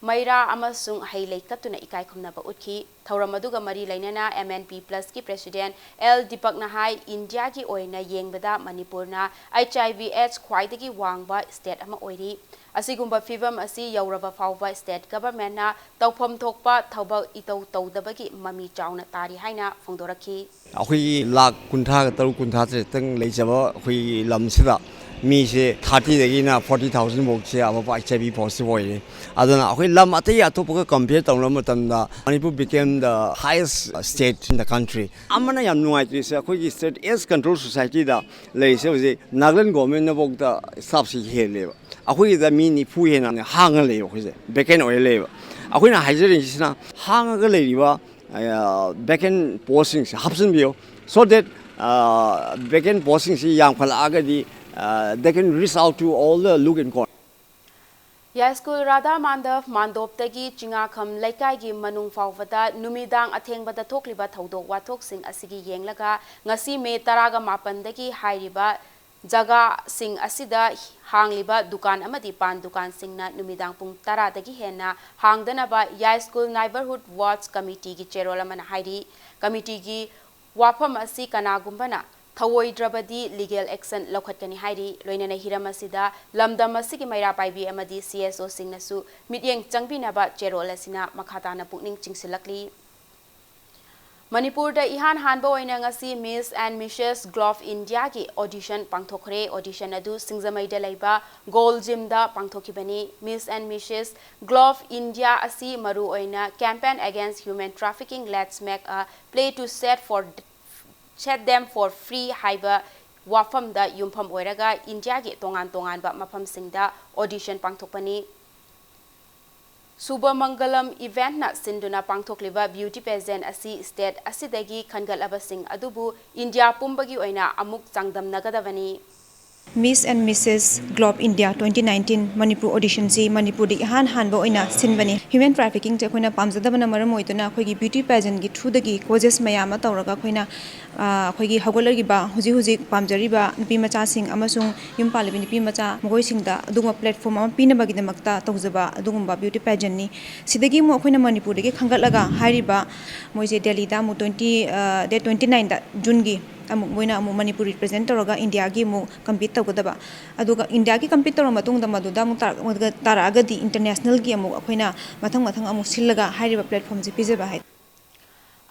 ꯃꯩꯔꯥ ꯑꯃꯁꯨꯡ ꯍꯩ ꯂꯩ ꯀꯠꯇꯨꯅ ꯏꯀꯥꯏ ꯈꯨꯝꯅꯕ ꯎꯠꯈꯤ꯫ ꯊꯧꯔꯝ ꯑꯗꯨꯒ ꯃꯔꯤ ꯂꯩꯅꯅ M N P plus ꯀꯤ President L ꯗꯤꯄꯛꯅ ꯍꯥꯏ, ꯏꯟꯗꯤꯌꯥꯒꯤ ꯑꯣꯏꯅ ꯌꯦꯡꯕꯗ ꯃꯅꯤꯄꯨꯔꯅ H I V AIDS ꯈ꯭ꯋꯥꯏꯗꯒꯤ ꯋꯥꯡꯕ state ꯑꯃ ꯑꯣꯏꯔꯤ꯫ ꯑꯁꯤꯒꯨꯝꯕ ꯐꯤꯚꯝ ꯑꯁꯤ ꯌꯧꯔꯕ ꯐꯥꯎꯕ state government ꯅ ꯇꯧꯐꯝ ꯊꯣꯛꯄ ꯊꯕꯛ ꯏꯇꯧ ꯇꯧꯗꯕꯒꯤ ꯃꯃꯤ ꯆꯥꯎꯅ ꯇꯥꯔꯤ ꯍꯥꯏꯅ ꯐꯣꯡꯗꯣꯔꯛꯈꯤ꯫ ꯑꯩꯈꯣꯏꯒꯤ ꯂꯥꯈ ꯀꯨꯟꯊ꯭ꯔꯥꯒ ꯇꯔꯨꯛ ꯀꯨꯟꯊ꯭ꯔꯥ ꯇꯔꯦꯠꯇꯪ ꯂꯩꯖꯕ ꯑꯩꯈꯣꯏꯒꯤ ꯂꯝꯁꯤꯗ ꯃꯤꯁꯦ ꯊꯥꯔꯇꯤꯗꯒꯤꯅ ꯐꯣꯔꯇꯤ ꯊꯥꯎꯖꯟ ꯐꯥꯎꯁꯦ ꯑꯃ ꯍꯩꯆ ꯑꯥꯏ ꯚꯤ ꯄꯣꯖꯤꯇꯤꯚ ꯑꯣꯏꯔꯦ꯫ ꯑꯗꯨꯅ ꯑꯩꯈꯣꯏ ꯂꯝ ꯑꯇꯩ ꯑꯇꯣꯞꯄꯒ ꯀꯝꯄꯤꯌꯔ ꯇꯧꯅꯕ ꯃꯇꯝꯗ Manipur became the highest state in the country꯫ ꯑꯃꯅ ꯌꯥꯝ ꯅꯨꯡꯉꯥꯏꯇ꯭ꯔꯤꯁꯦ, ꯑꯩꯈꯣꯏꯒꯤ state AIDS control society ꯗ ꯂꯩꯔꯤꯁꯦ ꯍꯧꯖꯤꯛ ꯅꯥꯒꯥꯂꯦꯟ ꯒꯣꯔꯃꯦꯟꯅꯐꯥꯎꯗ ꯁ꯭ꯇꯥꯐꯁꯤ ꯍꯦꯜꯂꯦꯕ꯫ ꯑꯩꯈꯣꯏꯒꯤꯗ ꯃꯤ ꯅꯤꯐꯨ ꯍꯦꯟꯅ ꯍꯥꯡꯉ ꯂꯩꯌꯦꯕ, ꯑꯩꯈꯣꯏꯁꯦ ꯚꯦꯀꯦꯟ ꯑꯣꯏꯔ ꯂꯩꯌꯦꯕ꯫ ꯑꯩꯈꯣꯏꯅ ꯍꯥꯏꯖꯔꯤꯁꯤꯅ ꯍꯥꯡꯉꯒ ꯂꯩꯔꯤꯕ ꯚꯦꯀꯦꯟ ꯄꯣꯁꯁꯤꯡꯁꯦ ꯍꯥꯞꯆꯤꯟꯕꯤꯌꯨ, so that ꯚꯦꯀꯦꯟ ꯄꯣꯁꯁꯤꯡꯁꯤ ꯌꯥꯝꯈꯠꯂꯛꯑꯒꯗꯤ they can reach out to all the nook and corner꯫ Yaiskul Radha ꯃꯥꯟꯗꯕ ꯃꯥꯟꯗꯣꯞꯇꯒꯤ ꯆꯤꯉꯥꯈꯝ ꯂꯩꯀꯥꯏꯒꯤ ꯃꯅꯨꯡ ꯐꯥꯎꯕꯗ ꯅꯨꯃꯤꯗꯥꯡ ꯑꯊꯦꯡꯕꯗ ꯊꯣꯛꯂꯤꯕ ꯊꯧꯗꯣꯛ ꯋꯥꯊꯣꯛꯁꯤꯡ ꯑꯁꯤꯒꯤ ꯌꯦꯡꯂꯒ ꯉꯁꯤ ꯃꯦ ꯇꯔꯥꯒ ꯃꯥꯄꯟꯗꯒꯤ ꯍꯥꯏꯔꯤꯕ ꯖꯒꯥꯁꯤꯡ ꯑꯁꯤꯗ ꯍꯥꯡꯂꯤꯕ ꯗꯨꯀꯥꯟ ꯑꯃꯗꯤ ꯄꯥꯟ ꯗꯨꯀꯥꯟꯁꯤꯡꯅ ꯅꯨꯃꯤꯗꯥꯡ ꯄꯨꯡ ꯇꯔꯥꯗꯒꯤ ꯍꯦꯟꯅ ꯍꯥꯡꯗꯅꯕ ꯌꯥꯏꯁ꯭ꯀꯨꯜ ꯅꯥꯏꯕꯔꯍꯨꯗ ꯋꯥꯆ ꯀꯃꯤꯇꯤꯒꯤ ꯆꯦꯔꯣꯜ ꯑꯃꯅ ꯍꯥꯏꯔꯤ꯫ ꯀꯃꯤꯇꯤꯒꯤ ꯋꯥꯐꯝ ꯑꯁꯤ ꯀꯅꯥꯒꯨꯝꯕꯅ ꯊꯧꯑꯣꯏꯗ꯭ꯔꯕꯗꯤ ꯂꯤꯒꯦꯜ ꯑꯦꯛꯁꯟ ꯂꯧꯈꯠꯀꯅꯤ ꯍꯥꯏꯔꯤ꯫ ꯂꯣꯏꯅꯅ ꯍꯤꯔꯝ ꯑꯁꯤꯗ ꯂꯝꯗꯝ ꯑꯁꯤꯒꯤ ꯃꯩꯔꯥ ꯄꯥꯏꯕꯤ ꯑꯃꯗꯤ ꯁꯤ ꯑꯦꯁ ꯑꯣꯁꯤꯡꯅꯁꯨ ꯃꯤꯠꯌꯦꯡ ꯆꯪꯕꯤꯅꯕ ꯆꯦꯔꯣꯜ ꯑꯁꯤꯅ ꯃꯈꯥ ꯇꯥꯅ ꯄꯨꯛꯅꯤꯡ ꯆꯤꯡꯁꯤꯜꯂꯛꯂꯤ꯫ ꯃꯅꯤꯄꯨꯔꯗ ꯏꯍꯥꯟ ꯍꯥꯟꯕ ꯑꯣꯏꯅ ꯉꯁꯤ Miss and Missus Globe India ꯒꯤ ꯑꯣꯗꯤꯁꯟ ꯄꯥꯡꯊꯣꯛꯈ꯭ꯔꯦ꯫ ꯑꯣꯗꯤꯁꯟ ꯑꯗꯨ ꯁꯤꯡꯖꯃꯩꯗ ꯂꯩꯕ goal ꯖꯤꯝꯗ ꯄꯥꯡꯊꯣꯛꯈꯤꯕꯅꯤ꯫ Miss and Missus Globe India ꯑꯁꯤ ꯃꯔꯨꯑꯣꯏꯅ Campaign Against Human Trafficking, Let's Make a Play to Set for Set Them for Free ꯍꯥꯏꯕ ꯋꯥꯐꯝꯗ ꯌꯨꯝꯐꯝ ꯑꯣꯏꯔꯒ ꯏꯟꯗꯤꯌꯥꯒꯤ ꯇꯣꯉꯥꯟ ꯇꯣꯉꯥꯟꯕ ꯃꯐꯝꯁꯤꯡꯗ ꯑꯣꯗꯤꯁꯟ ꯄꯥꯡꯊꯣꯛꯄꯅꯤ꯫ ꯁꯨꯚꯃꯪꯒꯂꯝ ꯏꯚꯦꯟꯠꯅ ꯁꯤꯟꯗꯨꯅ ꯄꯥꯡꯊꯣꯛꯂꯤꯕ ꯕ꯭ꯌꯨꯇꯤ ꯄꯦꯖꯦꯟꯠ ꯑꯁꯤ ꯁ꯭ꯇꯦꯠ ꯑꯁꯤꯗꯒꯤ ꯈꯟꯒꯠꯂꯕꯁꯤꯡ ꯑꯗꯨꯕꯨ ꯏꯟꯗꯤꯌꯥ ꯄꯨꯝꯕꯒꯤ ꯑꯣꯏꯅ ꯑꯃꯨꯛ ꯆꯥꯡꯗꯝꯅꯒꯗꯕꯅꯤ꯫ Miss and Missus Globe India twenty nineteen Manipur ꯑꯣꯗꯤꯁꯟꯁꯤ ꯃꯅꯤꯄꯨꯔꯗ ꯏꯍꯥꯟ ꯍꯥꯟꯕ ꯑꯣꯏꯅ ꯁꯤꯟꯕꯅꯤ꯫ ꯍ꯭ꯌꯨꯃꯦꯟ ꯇ꯭ꯔꯥꯐꯤꯀꯤꯡꯁꯦ ꯑꯩꯈꯣꯏꯅ ꯄꯥꯝꯖꯗꯕꯅ ꯃꯔꯝ ꯑꯣꯏꯗꯨꯅ ꯑꯩꯈꯣꯏꯒꯤ ꯕ꯭ꯌꯨꯇꯤ ꯄꯦꯖꯦꯟꯠꯀꯤ ꯊ꯭ꯔꯨꯗꯒꯤ ꯀꯣꯖꯦꯁ ꯃꯌꯥꯝ ꯑꯃ ꯇꯧꯔꯒ ꯑꯩꯈꯣꯏꯅ ꯑꯩꯈꯣꯏꯒꯤ ꯍꯧꯒꯠꯂꯛꯂꯤꯕ ꯍꯧꯖꯤꯛ ꯍꯧꯖꯤꯛ ꯄꯥꯝꯖꯔꯤꯕ ꯅꯨꯄꯤ ꯃꯆꯥꯁꯤꯡ ꯑꯃꯁꯨꯡ ꯌꯨꯝ ꯄꯥꯜꯂꯤꯕ ꯅꯨꯄꯤ ꯃꯆꯥ ꯃꯈꯣꯏꯁꯤꯡꯗ ꯑꯗꯨꯒꯨꯝꯕ ꯄ꯭ꯂꯦꯠꯐꯣꯝ ꯑꯃ ꯄꯤꯅꯕꯒꯤꯗꯃꯛꯇ ꯇꯧꯖꯕ ꯑꯗꯨꯒꯨꯝꯕ ꯕ꯭ꯌꯨꯇꯤ ꯄꯦꯖꯦꯟꯠꯅꯤ꯫ ꯁꯤꯗꯒꯤ ꯑꯃꯨꯛ ꯑꯩꯈꯣꯏꯅ ꯃꯅꯤꯄꯨꯔꯗꯒꯤ ꯈꯟꯒꯠꯂꯒ ꯍꯥꯏꯔꯤꯕ ꯃꯣꯏꯁꯦ ꯗꯦꯜꯂꯤꯗ ꯑꯃꯨꯛ twenty date twenty nineꯗ ꯖꯨꯟꯒꯤ ꯑꯃꯨꯛ ꯃꯣꯏꯅ ꯑꯃꯨꯛ ꯃꯅꯤꯄꯨꯔ ꯔꯤꯄ꯭ꯔꯖꯦꯟꯠ ꯇꯧꯔꯒ ꯏꯟꯗꯤꯌꯥꯒꯤ ꯑꯃꯨꯛ ꯀꯝꯄꯤꯠ ꯇꯧꯒꯗꯕ꯫ ꯑꯗꯨꯒ ꯏꯟꯗꯤꯌꯥꯒꯤ ꯀꯝꯄꯤꯠ ꯇꯧꯔꯕ ꯃꯇꯨꯡꯗ ꯃꯗꯨꯗ ꯑꯃꯨꯛ ꯇꯥꯔꯛ-, ꯇꯥꯔꯛꯑꯒꯗꯤ ꯏꯟꯇꯔꯅꯦꯁꯅꯦꯜꯒꯤ ꯑꯃꯨꯛ ꯑꯩꯈꯣꯏꯅ ꯃꯊꯪ ꯃꯊꯪ ꯑꯃꯨꯛ ꯁꯤꯜꯂꯒ ꯍꯥꯏꯔꯤꯕ ꯄ꯭ꯂꯦꯠꯐꯣꯝꯁꯦ ꯄꯤꯖꯕ ꯍꯥꯏ꯫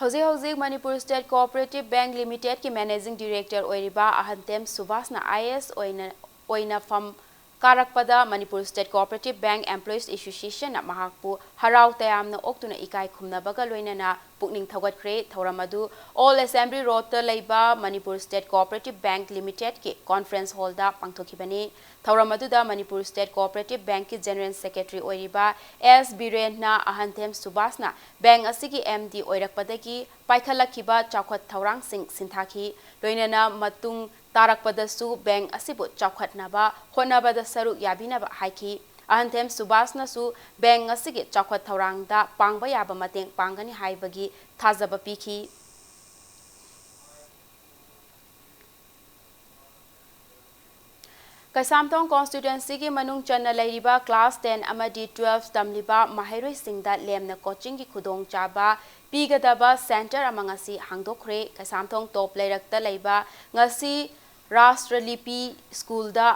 ꯍꯧꯖꯤꯛ ꯍꯧꯖꯤꯛ ꯃꯅꯤꯄꯨꯔ ꯁ꯭ꯇꯦꯠ ꯀꯣꯑꯣꯄꯔꯦꯇꯤꯚ ꯕꯦꯡꯛ ꯂꯤꯃꯤꯇꯦꯗꯀꯤ ꯃꯦꯅꯦꯖꯤꯡ ꯗꯤꯔꯦꯛꯇꯔ ꯑꯣꯏꯔꯤꯕ ꯑꯍꯟꯇꯦꯝ ꯁꯨꯕꯥꯁꯅ ꯑꯥꯏ ꯑꯦ ꯑꯦꯁ ꯑꯣꯏꯅ ꯑꯣꯏꯅ ꯐꯝ ꯀꯥꯔꯛꯄꯗ Manipur State Cooperative Bank Employees Association ꯅ ꯃꯍꯥꯛꯄꯨ ꯍꯔꯥꯎ ꯇꯌꯥꯝꯅ ꯑꯣꯛꯇꯨꯅ ꯏꯀꯥꯏ ꯈꯨꯝꯅꯕꯒ ꯂꯣꯏꯅꯅ ꯄꯨꯛꯅꯤꯡ ꯊꯧꯒꯠꯈ꯭ꯔꯦ꯫ ꯊꯧꯔꯝ ꯑꯗꯨ Old Assembly Road ꯇ ꯂꯩꯕ Manipur State Cooperative Bank Limited ꯀꯤ Conference Hall ꯗ ꯄꯥꯡꯊꯣꯛꯈꯤꯕꯅꯤ꯫ ꯊꯧꯔꯝ ꯑꯗꯨꯗ Manipur State Cooperative Bank ꯀꯤ General Secretary ꯑꯣꯏꯔꯤꯕ ꯑꯦꯁ ꯕꯤꯔꯦꯟꯅ ꯑꯍꯟꯊꯦꯝ ꯁꯨꯕꯥꯁꯅ bank ꯑꯁꯤꯒꯤ M D ꯑꯣꯏꯔꯛꯄꯗꯒꯤ ꯄꯥꯏꯈꯠꯂꯛꯈꯤꯕ ꯆꯥꯎꯈꯠ ꯊꯧꯔꯥꯡꯁꯤꯡ ꯁꯤꯟꯊꯥꯈꯤ꯫ ꯂꯣꯏꯅꯅ ꯃꯇꯨꯡ ꯇꯥꯔꯛꯄꯗꯁꯨ bank ꯑꯁꯤꯕꯨ ꯆꯥꯎꯈꯠꯅꯕ ꯍꯣꯠꯅꯕꯗ ꯁꯔꯨꯛ ꯌꯥꯕꯤꯅꯕ ꯍꯥꯏꯈꯤ꯫ ꯑꯍꯟꯊꯦꯝ ꯁꯨꯕꯥꯁꯅꯁꯨ bank ꯑꯁꯤꯒꯤ ꯆꯥꯎꯈꯠ ꯊꯧꯔꯥꯡꯗ ꯄꯥꯡꯕ ꯌꯥꯕ ꯃꯇꯦꯡ ꯄꯥꯡꯒꯅꯤ ꯍꯥꯏꯕꯒꯤ ꯊꯥꯖꯕ ꯄꯤꯈꯤ꯫ ꯀꯩꯁꯥꯝꯊꯣꯡ constituency ꯒꯤ ꯃꯅꯨꯡ ꯆꯟꯅ ꯂꯩꯔꯤꯕ class ten ꯑꯃꯗꯤ twelve ꯇꯝꯂꯤꯕ ꯃꯍꯩꯔꯣꯏꯁꯤꯡꯗ ꯂꯦꯝꯅ coaching ꯒꯤ ꯈꯨꯗꯣꯡꯆꯥꯕ ꯄꯤꯒꯗꯕ center ꯑꯃ ꯉꯁꯤ ꯍꯥꯡꯗꯣꯛꯈ꯭ꯔꯦ꯫ ꯀꯩꯁꯥꯝꯊꯣꯡ ꯇꯣꯞ ꯂꯩꯔꯛꯇ ꯂꯩꯕ ꯉꯁꯤ ꯔꯥꯁꯇ꯭ꯔꯂꯤꯄꯤ school ꯗ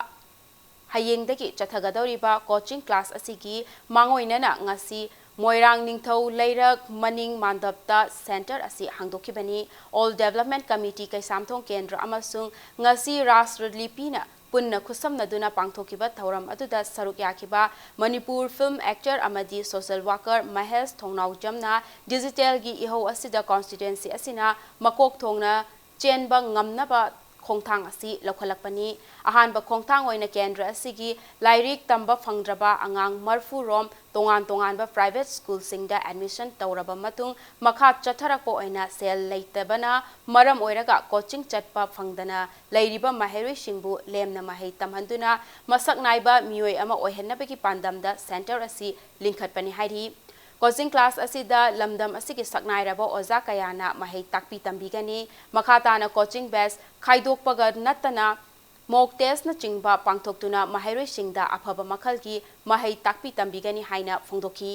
ꯍꯌꯦꯡꯗꯒꯤ ꯆꯠꯊꯒꯗꯧꯔꯤꯕ coaching class ꯑꯁꯤꯒꯤ ꯃꯥꯡꯑꯣꯏꯅꯅ ꯉꯁꯤ ꯃꯣꯏꯔꯥꯡ ꯅꯤꯡꯊꯧ ꯂꯩꯔꯛ ꯃꯅꯤꯡ ꯃꯥꯟꯗꯞꯇ center ꯑꯁꯤ ꯍꯥꯡꯗꯣꯛꯈꯤꯕꯅꯤ꯫ All Development Committee ꯀꯩꯁꯥꯝꯊꯣꯡ ꯀꯦꯟꯗ꯭ꯔ ꯑꯃꯁꯨꯡ ꯉꯁꯤ ꯔꯥꯁꯇ꯭ꯔꯂꯤꯄꯤꯅ ꯄꯨꯟꯅ ꯈꯨꯠꯁꯝꯅꯗꯨꯅ ꯄꯥꯡꯊꯣꯛꯈꯤꯕ ꯊꯧꯔꯝ ꯑꯗꯨꯗ ꯁꯔꯨꯛ ꯌꯥꯈꯤꯕ ꯃꯅꯤꯄꯨꯔ film actor ꯑꯃꯗꯤ social worker ꯃꯍꯦꯁ ꯊꯣꯡꯅꯥꯎꯖꯝꯅ digital ꯒꯤ ꯏꯍꯧ ꯑꯁꯤꯗ constituency ꯑꯁꯤꯅ ꯃꯀꯣꯛ ꯊꯣꯡꯅ ꯆꯦꯟꯕ ꯉꯝꯅꯕ ꯈꯣꯡꯊꯥꯡ ꯑꯁꯤ ꯂꯧꯈꯠꯂꯛꯄꯅꯤ꯫ ꯑꯍꯥꯟꯕ ꯈꯣꯡꯊꯥꯡ ꯑꯣꯏꯅ ꯀꯦꯟꯗ꯭ꯔ ꯑꯁꯤꯒꯤ ꯂꯥꯏꯔꯤꯛ ꯇꯝꯕ ꯐꯪꯗ꯭ꯔꯕ ꯑꯉꯥꯡ ꯃꯔꯐꯨ ꯔꯣꯝ ꯇꯣꯉꯥꯟ ꯇꯣꯉꯥꯟꯕ private school ꯁꯤꯡꯗ admission ꯇꯧꯔꯕ ꯃꯇꯨꯡ, ꯃꯈꯥ ꯆꯠꯊꯔꯛꯄ ꯑꯣꯏꯅ ꯁꯦꯜ ꯂꯩꯇꯕꯅ ꯃꯔꯝ ꯑꯣꯏꯔꯒ coaching ꯆꯠꯄ ꯐꯪꯗꯅ ꯂꯩꯔꯤꯕ ꯃꯍꯩꯔꯣꯏꯁꯤꯡꯕꯨ ꯂꯦꯝꯅ ꯃꯍꯩ ꯇꯝꯍꯟꯗꯨꯅ ꯃꯁꯛ ꯅꯥꯏꯕ ꯃꯤꯑꯣꯏ ꯑꯃ ꯑꯣꯏꯍꯟꯅꯕꯒꯤ ꯄꯥꯟꯗꯝꯗ center ꯑꯁꯤ ꯂꯤꯡꯈꯠꯄꯅꯤ ꯍꯥꯏꯔꯤ꯫ Coaching class ꯑꯁꯤꯗ ꯂꯝꯗꯝ ꯑꯁꯤꯒꯤ ꯁꯛꯅꯥꯏꯔꯕ ꯑꯣꯖꯥ ꯀꯌꯥꯅ ꯃꯍꯩ ꯇꯥꯛꯄꯤ ꯇꯝꯕꯤꯒꯅꯤ꯫ ꯃꯈꯥ ꯇꯥꯅ coaching batch ꯈꯥꯏꯗꯣꯛꯄꯒ ꯅꯠꯇꯅ mock test ꯅꯆꯤꯡꯕ ꯄꯥꯡꯊꯣꯛꯇꯨꯅ ꯃꯍꯩꯔꯣꯏꯁꯤꯡꯗ ꯑꯐꯕ ꯃꯈꯜꯒꯤ ꯃꯍꯩ ꯇꯥꯛꯄꯤ ꯇꯝꯕꯤꯒꯅꯤ ꯍꯥꯏꯅ ꯐꯣꯡꯗꯣꯛꯈꯤ꯫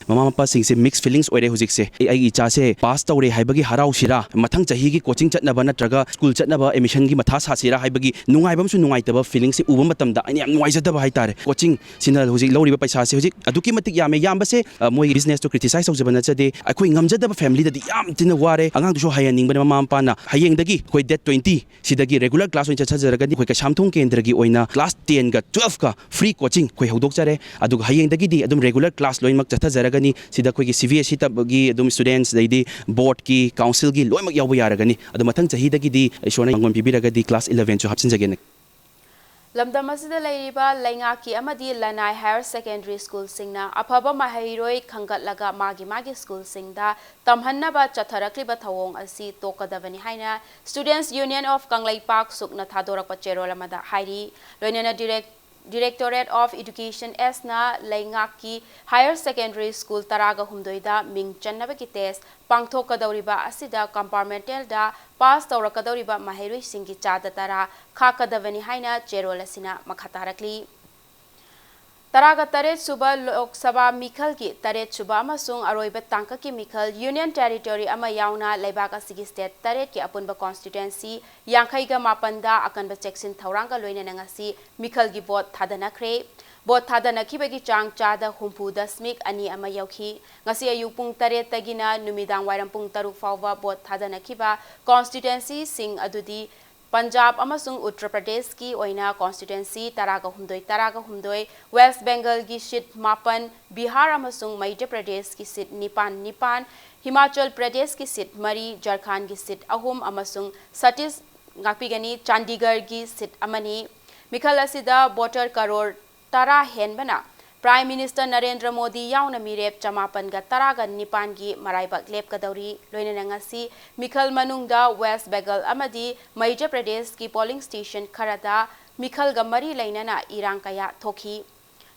ꯃꯃꯥ ꯃꯄꯥꯁꯤꯡꯁꯦ mixed feelings ꯑꯣꯏꯔꯦ ꯍꯧꯖꯤꯛꯁꯦ꯫ ꯑꯩ, ꯑꯩꯒꯤ ꯏꯆꯥꯁꯦ ꯄꯥꯁ ꯇꯧꯔꯦ ꯍꯥꯏꯕꯒꯤ ꯍꯔꯥꯎꯁꯤꯔꯥ, ꯃꯊꯪ ꯆꯍꯤꯒꯤ ꯀꯣꯆꯤꯡ ꯆꯠꯅꯕ ꯅꯠꯇ꯭ꯔꯒ ꯁ꯭ꯀꯨꯜ ꯆꯠꯅꯕ ꯑꯦꯗꯃꯤꯁꯟꯒꯤ ꯃꯊꯥ ꯁꯥꯁꯤꯔꯥ ꯍꯥꯏꯕꯒꯤ ꯅꯨꯡꯉꯥꯏꯕ ꯑꯃꯁꯨꯡ ꯅꯨꯡꯉꯥꯏꯇꯕ ꯐꯤꯂꯤꯡꯁꯦ ꯎꯕ ꯃꯇꯝꯗ ꯑꯩꯅ ꯌꯥꯝ ꯅꯨꯡꯉꯥꯏꯖꯗꯕ ꯍꯥꯏꯇꯥꯔꯦ꯫ ꯀꯣꯆꯤꯡꯁꯤꯅ ꯍꯧꯖꯤꯛ ꯂꯧꯔꯤꯕ ꯄꯩꯁꯥꯁꯦ ꯍꯧꯖꯤꯛ ꯑꯗꯨꯛꯀꯤ ꯃꯇꯤꯛ ꯌꯥꯝꯃꯦ꯫ ꯌꯥꯝꯕꯁꯦ, ꯑ, ꯃꯣꯏꯒꯤ ꯕꯤꯖꯤꯅꯦꯁꯇꯣ ꯀ꯭ꯔꯤꯇꯤꯁꯥꯏꯁ ꯇꯧꯖꯕ ꯅꯠꯆꯗꯦ꯫ ꯑꯩꯈꯣꯏ ꯉꯝꯖꯗꯕ ꯐꯦꯃꯤꯂꯤꯗꯗꯤ ꯌꯥꯝ ꯊꯤꯅ ꯋꯥꯔꯦ꯫ ꯑꯉꯥꯡꯗꯨꯁꯨ ꯍꯩꯍꯟꯅꯤꯡꯕꯅ ꯃꯃꯥ ꯃꯄꯥꯅ꯫ ꯍꯌꯦꯡꯗꯒꯤ ꯑꯩꯈꯣꯏ date twenty ꯁꯤꯗꯒꯤ regular class ꯑꯣꯏꯅ ꯆꯠꯊꯖꯔꯒꯅꯤ꯫ ꯑꯩꯈꯣꯏ ꯀꯩꯁꯥꯝꯊꯣꯡ ꯀꯦꯟꯗ꯭ꯔꯒꯤ ꯑꯣꯏꯅ class ten ꯒ twelve ꯀ free coaching ꯑꯩꯈꯣꯏ ꯍꯧꯗꯣꯛꯆꯔꯦ꯫ ꯑꯗꯨꯒ ꯍꯌꯦꯡꯗꯒꯤꯗꯤ ꯑꯗꯨꯝ regular class ꯂꯣꯏꯅꯃꯛ ꯆꯠꯊꯖꯔꯒꯅꯤ꯫ ꯁꯤꯗ ꯑꯩꯈꯣꯏꯒꯤ C B S E ꯇꯝꯕꯒꯤ ꯑꯗꯨꯝ students, ꯑꯗꯩꯗꯤ ꯕꯣꯔꯗꯀꯤ, ꯀꯥꯎꯟꯁꯤꯜꯒꯤ ꯂꯣꯏꯅꯃꯛ ꯌꯥꯎꯕ ꯌꯥꯔꯒꯅꯤ꯫ ꯑꯗꯣ ꯃꯊꯪ ꯆꯍꯤꯗꯒꯤꯗꯤ ꯏꯁꯣꯔꯅ ꯃꯥꯡꯒꯣꯟ ꯄꯤꯕꯤꯔꯒꯗꯤ class eleven ꯁꯨ ꯍꯥꯞꯆꯤꯟꯖꯒꯦꯅ꯫ ꯂꯝꯗꯝ ꯑꯁꯤꯗ ꯂꯩꯔꯤꯕ ꯂꯩꯉꯥꯛꯀꯤ ꯑꯃꯗꯤ ꯂꯅꯥꯏ higher secondary school ꯁꯤꯡꯅ ꯑꯐꯕ ꯃꯍꯩꯔꯣꯏ ꯈꯟꯒꯠꯂꯒ ꯃꯥꯒꯤ ꯃꯥꯒꯤ school ꯁꯤꯡꯗ ꯇꯝꯍꯟꯅꯕ ꯆꯠꯊꯔꯛꯂꯤꯕ ꯊꯧꯑꯣꯡ ꯑꯁꯤ ꯇꯣꯛꯀꯗꯕꯅꯤ ꯍꯥꯏꯅ Students Union of ꯀꯪꯂꯩꯄꯥꯛ, ꯁꯨꯛꯅ ꯊꯥꯗꯣꯔꯛꯄ ꯆꯦꯔꯣꯜ ꯑꯃꯗ ꯍꯥꯏꯔꯤ꯫ ꯂꯣꯏꯅꯅ Direct-, Directorate of Education S ꯅ ꯂꯩꯉꯥꯛꯀꯤ higher secondary school ꯇꯔꯥꯒ ꯍꯨꯝꯗꯣꯏꯗ ꯃꯤꯡ ꯆꯟꯅꯕꯒꯤ test ꯄꯥꯡꯊꯣꯛꯀꯗꯧꯔꯤꯕ ꯑꯁꯤꯗ compartmental ꯗ pass ꯇꯧꯔꯛꯀꯗꯧꯔꯤꯕ ꯃꯍꯩꯔꯣꯏꯁꯤꯡꯒꯤ ꯆꯥꯗ ꯇꯔꯥ ꯈꯥꯛꯀꯗꯕꯅꯤ ꯍꯥꯏꯅ ꯆꯦꯔꯣꯜ ꯑꯁꯤꯅ ꯃꯈꯥ ꯇꯥꯔꯛꯂꯤ꯫ ꯇꯔꯥꯒ ꯇꯔꯦꯠ ꯁꯨꯕ ꯂꯣꯛ ꯁꯚꯥ ꯃꯤꯈꯜꯒꯤ ꯇꯔꯦꯠ ꯁꯨꯕ ꯑꯃꯁꯨꯡ ꯑꯔꯣꯏꯕ ꯇꯥꯡꯀꯛꯀꯤ ꯃꯤꯈꯜ Union Territory ꯑꯃ ꯌꯥꯎꯅ ꯂꯩꯕꯥꯛ ꯑꯁꯤꯒꯤ state ꯇꯔꯦꯠꯀꯤ ꯑꯄꯨꯟꯕ constituency ꯌꯥꯡꯈꯩꯒ ꯃꯥꯄꯟꯗ ꯑꯀꯟꯕ ꯆꯦꯛꯁꯤꯟ ꯊꯧꯔꯥꯡꯒ ꯂꯣꯏꯅꯅ ꯉꯁꯤ ꯃꯤꯈꯜꯒꯤ vote ꯊꯥꯗꯅꯈ꯭ꯔꯦ꯫ Vote ꯊꯥꯗꯅꯈꯤꯕꯒꯤ ꯆꯥꯡ ꯆꯥꯗ ꯍꯨꯝꯐꯨ ꯗꯁꯃꯤꯛ ꯑꯅꯤ ꯑꯃ ꯌꯧꯈꯤ꯫ ꯉꯁꯤ ꯑꯌꯨꯛ ꯄꯨꯡ ꯇꯔꯦꯠꯇꯒꯤꯅ ꯅꯨꯃꯤꯗꯥꯡ ꯋꯥꯏꯔꯝ ꯄꯨꯡ ꯇꯔꯨꯛ ꯐꯥꯎꯕ vote ꯊꯥꯗꯅꯈꯤꯕ constituency ꯁꯤꯡ ꯑꯗꯨꯗꯤ ꯄꯟꯖꯥꯕ ꯑꯃꯁꯨꯡ ꯎꯠꯇꯔ ꯄ꯭ꯔꯗꯦꯁꯀꯤ ꯑꯣꯏꯅ constituency ꯇꯔꯥꯒ ꯍꯨꯝꯗꯣꯏ, ꯇꯔꯥꯒ ꯍꯨꯝꯗꯣꯏ, ꯋꯦꯁ ꯕꯦꯡꯒꯜꯒꯤ seat ꯃꯥꯄꯟ, ꯕꯤꯍꯥꯔ ꯑꯃꯁꯨꯡ ꯃꯙ꯭ꯌ ꯄ꯭ꯔꯗꯦꯁꯀꯤ seat ꯅꯤꯄꯥꯟ, ꯅꯤꯄꯥꯟ, ꯍꯤꯃꯥꯆꯜ ꯄ꯭ꯔꯗꯦꯁꯀꯤ seat ꯃꯔꯤ, ꯖꯔꯈꯥꯟꯒꯤ seat ꯑꯍꯨꯝ ꯑꯃꯁꯨꯡ ꯁꯇꯤꯁ-, ꯉꯥꯛꯄꯤꯒꯅꯤ, ꯆꯥꯟꯗꯤꯒꯔꯒꯤ seat ꯑꯃꯅꯤ꯫ ꯃꯤꯈꯜ ꯑꯁꯤꯗ voter ꯀꯔꯣꯔ ꯇꯔꯥ ꯍꯦꯟꯕꯅ Prime Minister ꯅꯔꯦꯟꯗ꯭ꯔ ꯃꯣꯗꯤ ꯌꯥꯎꯅ ꯃꯤꯔꯦꯞ ꯆꯃꯥꯄꯟꯒ ꯇꯔꯥꯒ ꯅꯤꯄꯥꯟꯒꯤ ꯃꯔꯥꯏꯕꯛ ꯂꯦꯞꯀꯗꯧꯔꯤ꯫ ꯂꯣꯏꯅꯅ ꯉꯁꯤ ꯃꯤꯈꯜ ꯃꯅꯨꯡꯗ ꯋꯦꯁ ꯕꯦꯡꯒꯜ ꯑꯃꯗꯤ ꯃꯙ꯭ꯌ ꯄ꯭ꯔꯗꯦꯁꯀꯤ polling station ꯈꯔꯗ ꯃꯤꯈꯜꯒ ꯃꯔꯤ ꯂꯩꯅꯅ ꯏꯔꯥꯡ ꯀꯌꯥ ꯊꯣꯛꯈꯤ꯫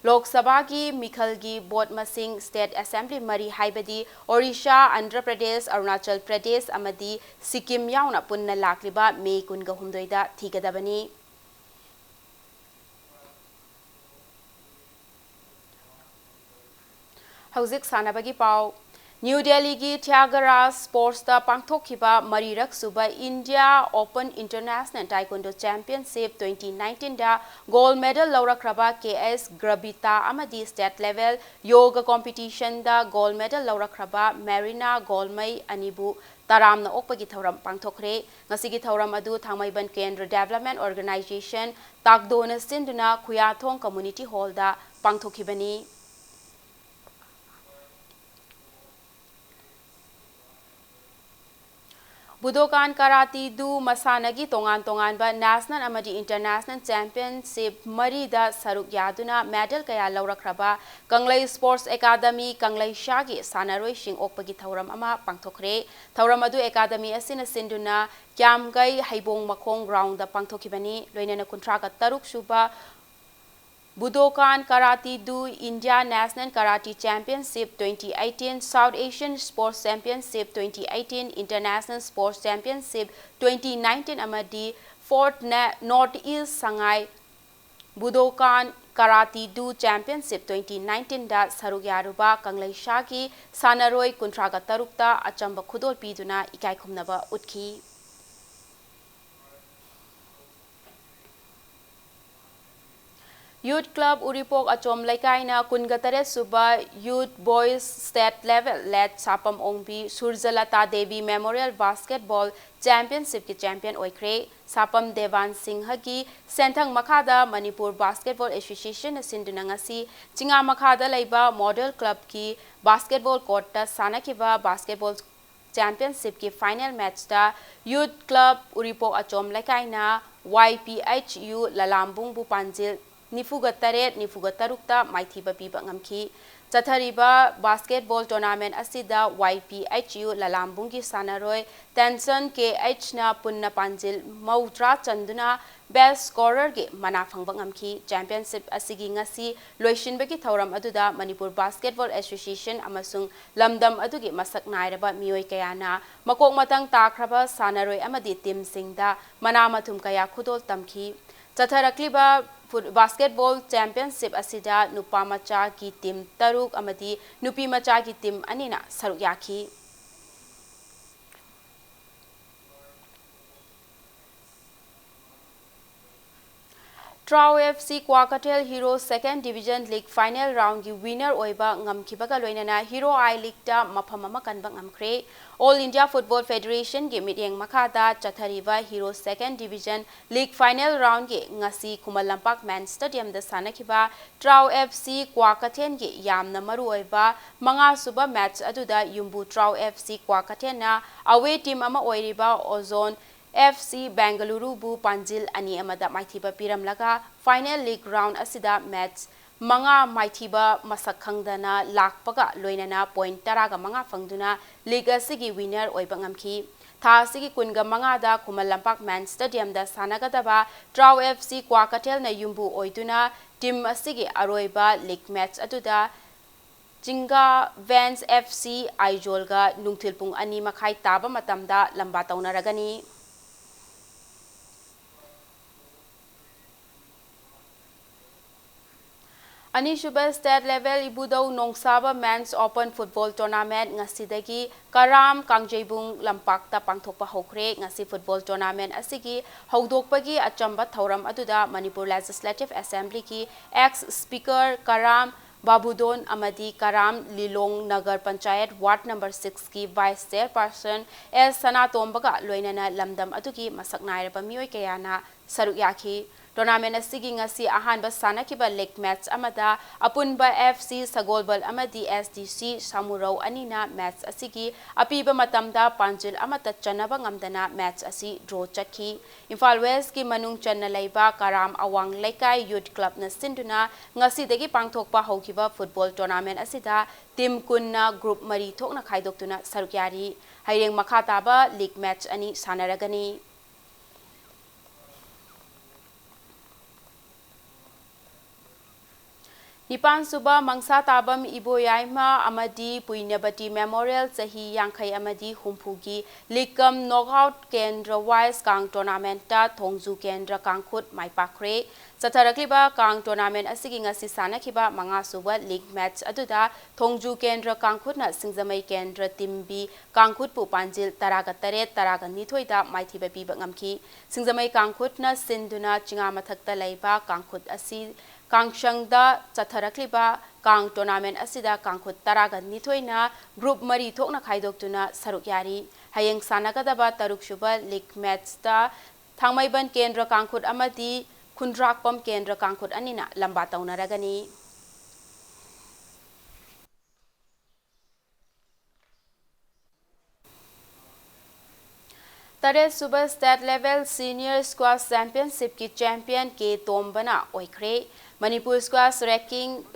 ꯂꯣꯛ ꯁꯚꯥꯒꯤ ꯃꯤꯈꯜꯒꯤ vote ꯃꯁꯤꯡ state assembly ꯃꯔꯤ ꯍꯥꯏꯕꯗꯤ ꯑꯣꯔꯤꯁꯥ, ꯑꯟꯙ꯭ꯔ ꯄ꯭ꯔꯗꯦꯁ, ꯑꯔꯨꯅꯥꯆꯜ ꯄ꯭ꯔꯗꯦꯁ ꯑꯃꯗꯤ ꯁꯤꯛꯀꯤꯝ ꯌꯥꯎꯅ ꯄꯨꯟꯅ ꯂꯥꯛꯂꯤꯕ May ꯀꯨꯟꯒ ꯍꯨꯝꯗꯣꯏꯗ ꯊꯤꯒꯗꯕꯅꯤ꯫ ꯍꯧꯖꯤꯛ ꯁꯥꯟꯅꯕꯒꯤ ꯄꯥꯎ꯫ ꯅ꯭ꯌꯨ ꯗꯦꯜꯂꯤꯒꯤ ꯊ꯭ꯌꯥꯒꯔꯥꯖ ꯁ꯭ꯄꯣꯔꯠꯁꯇ ꯄꯥꯡꯊꯣꯛꯈꯤꯕ ꯃꯔꯤꯔꯛ ꯁꯨꯕ India open international taekwondo championship twenty ꯅꯥꯏꯟꯇꯤꯟꯗ ꯒꯣꯜꯗ ꯃꯦꯗꯜ ꯂꯧꯔꯛꯈ꯭ꯔꯕ ꯀꯦ ꯑꯦꯁ ꯒ꯭ꯔꯕꯤꯇꯥ ꯑꯃꯗꯤ ꯁ꯭ꯇꯦꯠ ꯂꯦꯚꯦꯜ ꯌꯣꯒ ꯀꯣꯝꯄꯤꯇꯤꯁꯟꯗ ꯒꯣꯜꯗ ꯃꯦꯗꯜ ꯂꯧꯔꯛꯈ꯭ꯔꯕ ꯃꯦꯔꯤꯅꯥ ꯒꯣꯜꯃꯩ ꯑꯅꯤꯕꯨ ꯇꯔꯥꯝꯅ ꯑꯣꯛꯄꯒꯤ ꯊꯧꯔꯝ ꯄꯥꯡꯊꯣꯛꯈ꯭ꯔꯦ꯫ ꯉꯁꯤꯒꯤ ꯊꯧꯔꯝ ꯑꯗꯨ ꯊꯥꯡꯃꯩꯕꯟ ꯀꯦꯟꯗ꯭ꯔ ꯗꯦꯕꯂꯞꯃꯦꯟ ꯑꯣꯔꯒꯅꯥꯏꯖꯦꯁꯟ, ꯇꯥꯛꯗꯣꯅ ꯁꯤꯟꯗꯨꯅ ꯈꯨꯌꯥꯊꯣꯡ ꯀꯝꯃꯨꯅꯤꯇꯤ ꯍꯣꯜꯗ ꯄꯥꯡꯊꯣꯛꯈꯤꯕꯅꯤ꯫ ꯕꯨꯗꯣꯀꯥꯟ ꯀꯔꯥꯇꯤ ꯗꯨ ꯃꯁꯥꯟꯅꯒꯤ ꯇꯣꯉꯥꯟ ꯇꯣꯉꯥꯟꯕ ꯅꯦꯁꯅꯦꯜ ꯑꯃꯗꯤ ꯏꯟꯇꯔꯅꯦꯁꯅꯦꯜ ꯆꯦꯝꯄꯤꯌꯟꯁꯤꯞ ꯃꯔꯤꯗ ꯁꯔꯨꯛ ꯌꯥꯗꯨꯅ ꯃꯦꯗꯜ ꯀꯌꯥ ꯂꯧꯔꯛꯈ꯭ꯔꯕ ꯀꯪꯂꯩ ꯁ꯭ꯄꯣꯔꯠꯁ ꯑꯦꯀꯥꯗꯃꯤ ꯀꯪꯂꯩꯁꯥꯒꯤ ꯁꯥꯟꯅꯔꯣꯏꯁꯤꯡ ꯑꯣꯛꯄꯒꯤ ꯊꯧꯔꯝ ꯑꯃ ꯄꯥꯡꯊꯣꯛꯈ꯭ꯔꯦ꯫ ꯊꯧꯔꯝ ꯑꯗꯨ ꯑꯦꯀꯥꯗꯃꯤ ꯑꯁꯤꯅ ꯁꯤꯟꯗꯨꯅ ꯀ꯭ꯌꯥꯝꯒꯩ ꯍꯩꯕꯣꯡ ꯃꯈꯣꯡ ꯒ꯭ꯔꯥꯎꯟꯗ ꯄꯥꯡꯊꯣꯛꯈꯤꯕꯅꯤ꯫ ꯂꯣꯏꯅꯅ ꯀꯨꯟꯊ꯭ꯔꯥꯒ ꯇꯔꯨꯛ ꯁꯨꯕ Budokan karate do India national karate championship twenty eighteen, South Asian sports championship twenty eighteen, international sports championship twenty nineteen ꯑꯃꯗꯤ fourth ne-, north east Sangai Budokan karate do championship twenty ꯅꯥꯏꯟꯇꯤꯟꯗ ꯁꯔꯨꯛ ꯌꯥꯔꯨꯕ ꯀꯪꯂꯩꯁꯥꯒꯤ ꯁꯥꯟꯅꯔꯣꯏ ꯀꯨꯟꯊ꯭ꯔꯥꯒ ꯇꯔꯨꯛꯇ ꯑꯆꯝꯕ ꯈꯨꯗꯣꯜ ꯄꯤꯗꯨꯅ ꯏꯀꯥꯏ ꯈꯨꯝꯅꯕ ꯎꯠꯈꯤ꯫ ꯌꯨꯠ ꯀ꯭ꯂꯕ ꯎꯔꯤꯄꯣꯛ ꯑꯆꯣꯝ ꯂꯩꯀꯥꯏꯅ ꯀꯨꯟꯒ ꯇꯔꯦꯠ ꯁꯨꯕ youth boys state level late Sapam Ongbi Surajlata Devi memorial basketball ꯆꯦꯝꯄꯤꯌꯟꯁꯤꯞꯀꯤ ꯆꯦꯝꯄꯤꯌꯟ ꯑꯣꯏꯈ꯭ꯔꯦ꯫ ꯁꯥꯄꯝ ꯗꯦꯕꯥꯟ ꯁꯤꯡꯍꯒꯤ ꯁꯦꯟꯊꯪ ꯃꯈꯥꯗ ꯃꯅꯤꯄꯨꯔ ꯕꯥꯁꯀꯦꯠꯕꯣꯜ ꯑꯦꯁꯣꯁꯤꯌꯦꯁꯟꯅ ꯁꯤꯟꯗꯨꯅ ꯉꯁꯤ ꯆꯤꯉꯥ ꯃꯈꯥꯗ ꯂꯩꯕ ꯃꯣꯗꯦꯜ ꯀ꯭ꯂꯕꯀꯤ ꯕꯥꯁꯀꯦꯠꯕꯣꯜ ꯀꯣꯔꯠꯇ ꯁꯥꯟꯅꯈꯤꯕ ꯕꯥꯁꯀꯦꯠꯕꯣꯜ ꯆꯦꯝꯄꯤꯌꯟꯁꯤꯞꯀꯤ ꯐꯥꯏꯅꯦꯜ ꯃꯦꯠꯆꯇ ꯌꯨꯠ ꯀ꯭ꯂꯕ ꯎꯔꯤꯄꯣꯛ ꯑꯆꯣꯝ ꯂꯩꯀꯥꯏꯅ ꯋꯥꯏ ꯄꯤ ꯑꯩꯆ ꯌꯨ ꯂꯂꯥꯝꯕꯨꯡꯕꯨ ꯄꯥꯟꯖꯤꯜ ꯅꯤꯐꯨꯒ ꯇꯔꯦꯠ, ꯅꯤꯐꯨꯒ ꯇꯔꯨꯛꯇ ꯃꯥꯏꯊꯤꯕ ꯄꯤꯕ ꯉꯝꯈꯤ꯫ ꯆꯠꯊꯔꯤꯕ ꯕꯥꯁꯀꯦꯠꯕꯣꯜ ꯇꯣꯔꯅꯥꯃꯦꯟ ꯑꯁꯤꯗ ꯋꯥꯏ ꯄꯤ ꯑꯩꯆ ꯌꯨ ꯂꯂꯥꯝꯕꯨꯡꯒꯤ ꯁꯥꯟꯅꯔꯣꯏ ꯇꯦꯟꯁꯟ ꯀꯦ ꯑꯩꯆꯅ ꯄꯨꯟꯅ ꯄꯥꯟꯖꯤꯜ ꯃꯧꯗ꯭ꯔꯥ ꯆꯟꯗꯨꯅ ꯕꯦꯁ ꯁ꯭ꯀꯣꯔꯔꯒꯤ ꯃꯅꯥ ꯐꯪꯕ ꯉꯝꯈꯤ꯫ ꯆꯦꯝꯄꯤꯌꯟꯁꯤꯞ ꯑꯁꯤꯒꯤ ꯉꯁꯤ ꯂꯣꯏꯁꯤꯟꯕꯒꯤ ꯊꯧꯔꯝ ꯑꯗꯨꯗ ꯃꯅꯤꯄꯨꯔ ꯕꯥꯁꯀꯦꯠꯕꯣꯜ ꯑꯦꯁꯣꯁꯤꯌꯦꯁꯟ ꯑꯃꯁꯨꯡ ꯂꯝꯗꯝ ꯑꯗꯨꯒꯤ ꯃꯁꯛ ꯅꯥꯏꯔꯕ ꯃꯤꯑꯣꯏ ꯀꯌꯥꯅ ꯃꯀꯣꯛ ꯃꯇꯪ ꯇꯥꯈ꯭ꯔꯕ ꯁꯥꯟꯅꯔꯣꯏ ꯑꯃꯗꯤ ꯇꯤꯝꯁꯤꯡꯗ ꯃꯅꯥ ꯃꯊꯨꯝ ꯀꯌꯥ ꯈꯨꯗꯣꯜ ꯇꯝꯈꯤ꯫ ꯆꯠꯊꯔꯛꯂꯤꯕ Foot-, Basketball Championship ꯑꯁꯤꯗ ꯅꯨꯄꯥ ꯃꯆꯥꯒꯤ team ꯇꯔꯨꯛ ꯑꯃꯗꯤ ꯅꯨꯄꯤ ꯃꯆꯥꯒꯤ team ꯑꯅꯤꯅ ꯁꯔꯨꯛ ꯌꯥꯈꯤ꯫ ꯇ꯭ꯔꯥꯎ F C Kwakeithel Hero Second Division League Final Round ꯒꯤ winner ꯑꯣꯏꯕ ꯉꯝꯈꯤꯕꯒ ꯂꯣꯏꯅꯅ Hero I League ꯇ ꯃꯐꯝ ꯑꯃ ꯀꯟꯕ ꯉꯝꯈ꯭ꯔꯦ꯫ All India Football Federation ꯒꯤ ꯃꯤꯠꯌꯦꯡ ꯃꯈꯥꯗ ꯆꯠꯊꯔꯤꯕ Hero Second Division League Final Round ꯒꯤ ꯉꯁꯤ ꯈꯨꯃꯟ ꯂꯝꯄꯥꯛ Men's Stadium ꯗ ꯁꯥꯟꯅꯈꯤꯕ ꯇ꯭ꯔꯥꯎ F C ꯀ꯭ꯋꯥꯀꯩꯊꯦꯜꯒꯤ ꯌꯥꯝꯅ ꯃꯔꯨꯑꯣꯏꯕ ꯃꯉꯥꯁꯨꯕ match ꯑꯗꯨꯗ ꯌꯨꯝꯕꯨ ꯇ꯭ꯔꯥꯎ F C ꯀ꯭ꯋꯥꯀꯩꯊꯦꯜꯅ away team ꯑꯃ ꯑꯣꯏꯔꯤꯕ Ozone F C ꯕꯦꯡꯒꯂꯨꯔꯨꯕꯨ ꯄꯥꯟꯖꯤꯜ ꯑꯅꯤ ꯑꯃꯗ ꯃꯥꯏꯊꯤꯕ ꯄꯤꯔꯝꯂꯒ, final league round ꯑꯁꯤꯗ match ꯃꯉꯥ ꯃꯥꯏꯊꯤꯕ ꯃꯁꯛ ꯈꯪꯗꯅ ꯂꯥꯛꯄꯒ ꯂꯣꯏꯅꯅ point ꯇꯔꯥꯒ ꯃꯉꯥ ꯐꯪꯗꯨꯅ league ꯑꯁꯤꯒꯤ winner ꯑꯣꯏꯕ ꯉꯝꯈꯤ꯫ ꯊꯥ ꯑꯁꯤꯒꯤ ꯀꯨꯟꯒ ꯃꯉꯥꯗ ꯈꯨꯃꯟ ꯂꯝꯄꯥꯛ Men's Stadium ꯗ ꯁꯥꯟꯅꯒꯗꯕ ꯇ꯭ꯔꯥꯎ F C ꯀ꯭ꯋꯥꯀꯩꯊꯦꯜꯅ ꯌꯨꯝꯕꯨ ꯑꯣꯏꯗꯨꯅ team ꯑꯁꯤꯒꯤ ꯑꯔꯣꯏꯕ league match ꯑꯗꯨꯗ ꯆꯤꯡꯒꯥ Vans F C ꯑꯥꯏꯖꯣꯜꯒ ꯅꯨꯡꯊꯤꯜ ꯄꯨꯡ ꯑꯅꯤ ꯃꯈꯥꯏ ꯇꯥꯕ ꯃꯇꯝꯗ ꯂꯝꯕꯥ ꯇꯧꯅꯔꯒꯅꯤ꯫ ꯑꯅꯤꯁꯨꯕ state level ꯏꯕꯨꯙꯧ ꯅꯣꯡꯁꯥꯕ Men's Open Football Tournament ꯉꯁꯤꯗꯒꯤ ꯀꯔꯥꯝ ꯀꯥꯡꯖꯩꯕꯨꯡ ꯂꯝꯄꯥꯛꯇ ꯄꯥꯡꯊꯣꯛꯄ ꯍꯧꯈ꯭ꯔꯦ꯫ ꯉꯁꯤ football tournament ꯑꯁꯤꯒꯤ ꯍꯧꯗꯣꯛꯄꯒꯤ ꯑꯆꯝꯕ ꯊꯧꯔꯝ ꯑꯗꯨꯗ ꯃꯅꯤꯄꯨꯔ Legislative Assembly ꯒꯤ ex speaker ꯀꯔꯥꯝ ꯕꯥꯕꯨꯗꯣꯟ ꯑꯃꯗꯤ ꯀꯔꯥꯝ ꯂꯤꯂꯣꯡ Nagar panchayat ward number six ꯀꯤ vice chairperson S ꯁꯅꯥꯇꯣꯝꯕꯒ ꯂꯣꯏꯅꯅ ꯂꯝꯗꯝ ꯑꯗꯨꯒꯤ ꯃꯁꯛ ꯅꯥꯏꯔꯕ ꯃꯤꯑꯣꯏ ꯀꯌꯥꯅ ꯁꯔꯨꯛ ꯌꯥꯈꯤ꯫ Tournament ꯑꯁꯤꯒꯤ ꯉꯁꯤ ꯑꯍꯥꯟꯕ ꯁꯥꯟꯅꯈꯤꯕ league match ꯑꯃꯗ ꯑꯄꯨꯟꯕ F C ꯁꯒꯣꯜꯕꯜ ꯑꯃꯗꯤ S D C ꯁꯥꯃꯨꯔꯧ ꯑꯅꯤꯅ match ꯑꯁꯤꯒꯤ ꯑꯄꯤꯕ ꯃꯇꯝꯗ ꯄꯥꯟꯖꯤꯜ ꯑꯃꯠꯇ ꯆꯟꯅꯕ ꯉꯝꯗꯅ match ꯑꯁꯤ draw ꯆꯠꯈꯤ꯫ ꯏꯝꯐꯥꯜ West ꯀꯤ ꯃꯅꯨꯡ ꯆꯟꯅ ꯂꯩꯕ ꯀꯔꯥꯝ ꯑꯋꯥꯡ ꯂꯩꯀꯥꯏ Youth Club ꯅ ꯁꯤꯟꯗꯨꯅ ꯉꯁꯤꯗꯒꯤ ꯄꯥꯡꯊꯣꯛꯄ ꯍꯧꯈꯤꯕ football tournament ꯑꯁꯤꯗ team ꯀꯨꯟꯅ group ꯃꯔꯤ ꯊꯣꯛꯅ ꯈꯥꯏꯗꯣꯛꯇꯨꯅ ꯁꯔꯨꯛ ꯌꯥꯔꯤ꯫ ꯍꯌꯦꯡ ꯃꯈꯥ ꯇꯥꯕ league match ꯑꯅꯤ ꯁꯥꯟꯅꯔꯒꯅꯤ꯫ ꯅꯤꯄꯥꯟ ꯁꯨꯕ ꯃꯪꯁꯥ ꯇꯥꯕꯝ ꯏꯕꯣꯌꯥꯏꯃ ꯑꯃꯗꯤ ꯄꯨꯏꯅꯕꯇꯤ Memorial ꯆꯍꯤ ꯌꯥꯡꯈꯩ ꯑꯃꯗꯤ ꯍꯨꯝꯐꯨꯒꯤ ꯂꯤꯛꯀꯝ knockout ꯀꯦꯟꯗ꯭ꯔ wise ꯀꯥꯡ tournament ꯇ ꯊꯣꯡꯖꯨ ꯀꯦꯟꯗ꯭ꯔ ꯀꯥꯡꯈꯨꯠ ꯃꯥꯏ ꯄꯥꯛꯈ꯭ꯔꯦ꯫ ꯆꯠꯊꯔꯛꯂꯤꯕ ꯀꯥꯡ tournament ꯑꯁꯤꯒꯤ ꯉꯁꯤ ꯁꯥꯟꯅꯈꯤꯕ ꯃꯉꯥꯁꯨꯕ league match ꯑꯗꯨꯗ ꯊꯣꯡꯖꯨ ꯀꯦꯟꯗ꯭ꯔ ꯀꯥꯡꯈꯨꯠꯅ ꯁꯤꯡꯖꯃꯩ ꯀꯦꯟꯗ꯭ꯔ ꯇꯤꯝ B ꯀꯥꯡꯈꯨꯠꯄꯨ ꯄꯥꯟꯖꯤꯜ ꯇꯔꯥꯒ ꯇꯔꯦꯠ, ꯇꯔꯥꯒ ꯅꯤꯊꯣꯏꯗ ꯃꯥꯏꯊꯤꯕ ꯄꯤꯕ ꯉꯝꯈꯤ꯫ ꯁꯤꯡꯖꯃꯩ ꯀꯥꯡꯈꯨꯠꯅ ꯁꯤꯟꯗꯨꯅ ꯆꯤꯉꯥ ꯃꯊꯛꯇ ꯂꯩꯕ ꯀꯥꯡꯈꯨꯠ ꯑꯁꯤ ꯀꯥꯡꯁꯪꯗ ꯆꯠꯊꯔꯛꯂꯤꯕ ꯀꯥꯡ tournament ꯑꯁꯤꯗ ꯀꯥꯡꯈꯨꯠ ꯇꯔꯥꯒ ꯅꯤꯊꯣꯏꯅ group ꯃꯔꯤ ꯊꯣꯛꯅ ꯈꯥꯏꯗꯣꯛꯇꯨꯅ ꯁꯔꯨꯛ ꯌꯥꯔꯤ꯫ ꯍꯌꯦꯡ ꯁꯥꯟꯅꯒꯗꯕ ꯇꯔꯨꯛꯁꯨꯕ league matchꯇ ꯊꯥꯡꯃꯩꯕꯟ ꯀꯦꯟꯗ꯭ꯔ ꯀꯥꯡꯈꯨꯠ ꯑꯃꯗꯤ ꯈꯨꯟꯗ꯭ꯔꯥꯛꯄꯝ ꯀꯦꯟꯗ꯭ꯔ ꯀꯥꯡꯈꯨꯠ ꯑꯅꯤꯅ ꯂꯝꯕꯥ ꯇꯧꯅꯔꯒꯅꯤ꯫ ꯇꯔꯦꯠꯁꯨꯕ state level senior squash championshipꯀꯤ champion ꯀꯦ ꯇꯣꯝꯕꯅ ꯑꯣꯏꯈ꯭ꯔꯦ꯫ ꯃꯅꯤꯄꯨꯔ Squash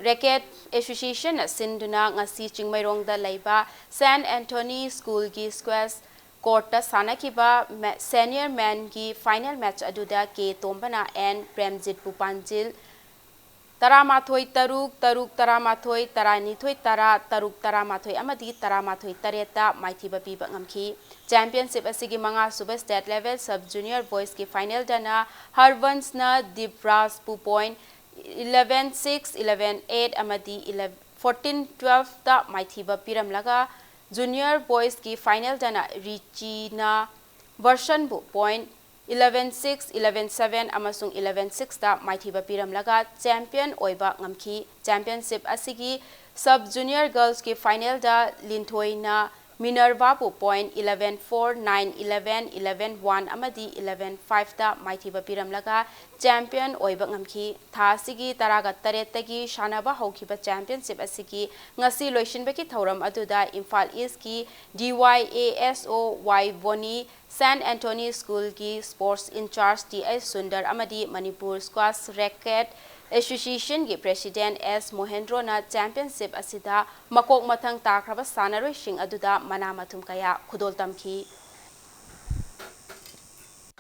Racquet Associationꯅ ꯁꯤꯟꯗꯨꯅ ꯉꯁꯤ ꯆꯤꯡꯃꯩꯔꯣꯡꯗ ꯂꯩꯕ Saint Anthony Schoolꯒꯤ squash courtꯇ ꯁꯥꯟꯅꯈꯤꯕ senior menꯒꯤ final match ꯑꯗꯨꯗ ꯀꯦ ꯇꯣꯝꯕꯅ ꯑꯦꯟ ꯄ꯭ꯔꯦꯝꯖꯤꯠꯄꯨ ꯄꯥꯟꯖꯤꯜ ꯇꯔꯥꯃꯥꯊꯣꯏ ꯇꯔꯨꯛ, ꯇꯔꯨꯛ ꯇꯔꯥꯃꯥꯊꯣꯏ, ꯇꯔꯥꯅꯤꯊꯣꯏ ꯇꯔꯥ, ꯇꯔꯨꯛ ꯇꯔꯥꯃꯥꯊꯣꯏ ꯑꯃꯗꯤ ꯇꯔꯥꯃꯥꯊꯣꯏ ꯇꯔꯦꯠꯇ ꯃꯥꯏꯊꯤꯕ ꯄꯤꯕ ꯉꯝꯈꯤ꯫ Championship ꯑꯁꯤꯒꯤ ꯃꯉꯥꯁꯨꯕ state level sub junior boysꯀꯤ finalꯗꯅ ꯍꯔꯕꯟꯁꯅ ꯗꯤꯞꯔꯥꯖꯄꯨ point eleven six, eleven eight ꯑꯃꯗꯤ fourteen twelveꯇ ꯃꯥꯏꯊꯤꯕ ꯄꯤꯔꯝꯂꯒ, junior boysꯀꯤ finalꯗꯅ ꯔꯤꯆꯤꯅ ꯕꯔꯁꯟꯕꯨ point eleven six, eleven seven ꯑꯃꯁꯨꯡ eleven sixꯇ ꯃꯥꯏꯊꯤꯕ ꯄꯤꯔꯝꯂꯒ champion ꯑꯣꯏꯕ ꯉꯝꯈꯤ꯫ Championship ꯑꯁꯤꯒꯤ sub junior girlsꯀꯤ finalꯗ ꯂꯤꯟꯊꯣꯏꯅ ꯃꯤꯅꯔꯚꯥꯕꯨ point eleven four, nine eleven, eleven one ꯑꯃꯗꯤ eleven fiveꯇ ꯃꯥꯏꯊꯤꯕ ꯄꯤꯔꯝꯂꯒ champion ꯑꯣꯏꯕ ꯉꯝꯈꯤ꯫ ꯊꯥ ꯑꯁꯤꯒꯤ ꯇꯔꯥꯒ ꯇꯔꯦꯠꯇꯒꯤ ꯁꯥꯟꯅꯕ ꯍꯧꯈꯤꯕ championship ꯑꯁꯤꯒꯤ ꯉꯁꯤ ꯂꯣꯏꯁꯤꯟꯕꯒꯤ ꯊꯧꯔꯝ ꯑꯗꯨꯗ Imphal Eastꯀꯤ D Y A S O Y ꯕꯣꯅꯤ, Saint Anthony Schoolꯒꯤ sports in charge T H Sundar ꯑꯃꯗꯤ Manipur Squash Racquet Associationꯒꯤ president S ꯃꯣꯍꯦꯟꯗ꯭ꯔꯣꯅ championship ꯑꯁꯤꯗ ꯃꯀꯣꯛ ꯃꯊꯪ ꯇꯥꯈ꯭ꯔꯕ ꯁꯥꯟꯅꯔꯣꯏꯁꯤꯡ ꯑꯗꯨꯗ ꯃꯅꯥ ꯃꯊꯨꯝ ꯀꯌꯥ ꯈꯨꯗꯣꯜ ꯇꯝꯈꯤ꯫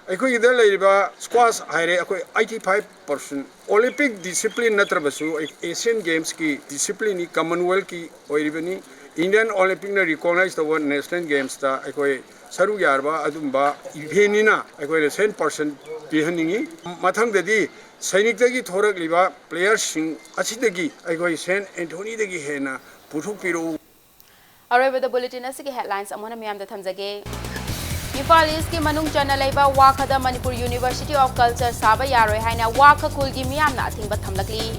ꯑꯩꯈꯣꯏꯒꯤꯗ ꯂꯩꯔꯤꯕ squash ꯍꯥꯏꯔꯦ, ꯑꯩꯈꯣꯏ eighty five percent Olympic discipline ꯅꯠꯇ꯭ꯔꯕꯁꯨ, ꯑꯩ-, Asian Gamesꯀꯤ disciplineꯅꯤ, Commonwealthꯀꯤ ꯑꯣꯏꯔꯤꯕꯅꯤ꯫ Indian Olympic ꯅ recognize ꯇꯧꯕ National Games ꯇ ꯑꯩꯈꯣꯏ ꯁꯔꯨꯛ ꯌꯥꯔꯕ ꯑꯗꯨꯝꯕ event ꯅꯤꯅ ꯑꯩꯈꯣꯏꯅ cent percent ꯄꯤꯍꯟꯅꯤꯡꯏ꯫ ꯃꯊꯪꯗꯗꯤ ꯁꯩꯅꯤꯛꯇꯒꯤ ꯊꯣꯔꯛꯂꯤꯕ player ꯁꯤꯡ ꯑꯁꯤꯗꯒꯤ ꯑꯩꯈꯣꯏ Saint Anthony ꯗꯒꯤ ꯍꯦꯟꯅ ꯄꯨꯊꯣꯛꯄꯤꯔꯛꯎ꯫ ꯑꯔꯣꯏꯕꯗ bulletin ꯑꯁꯤꯒꯤ headlines ꯑꯃꯨꯛ ꯍꯟꯅ ꯃꯤꯌꯥꯝꯗ ꯊꯝꯖꯒꯦ꯫ ꯏꯝꯐꯥꯜ East ꯀꯤ ꯃꯅꯨꯡ ꯆꯟꯅ ꯂꯩꯕ ꯋꯥꯈꯗ Manipur University of Culture ꯁꯥꯕ ꯌꯥꯔꯣꯏ ꯍꯥꯏꯅ ꯋꯥꯈ ꯈꯨꯜꯒꯤ ꯃꯤꯌꯥꯝꯅ ꯑꯊꯤꯡꯕ ꯊꯝꯂꯛꯂꯤ꯫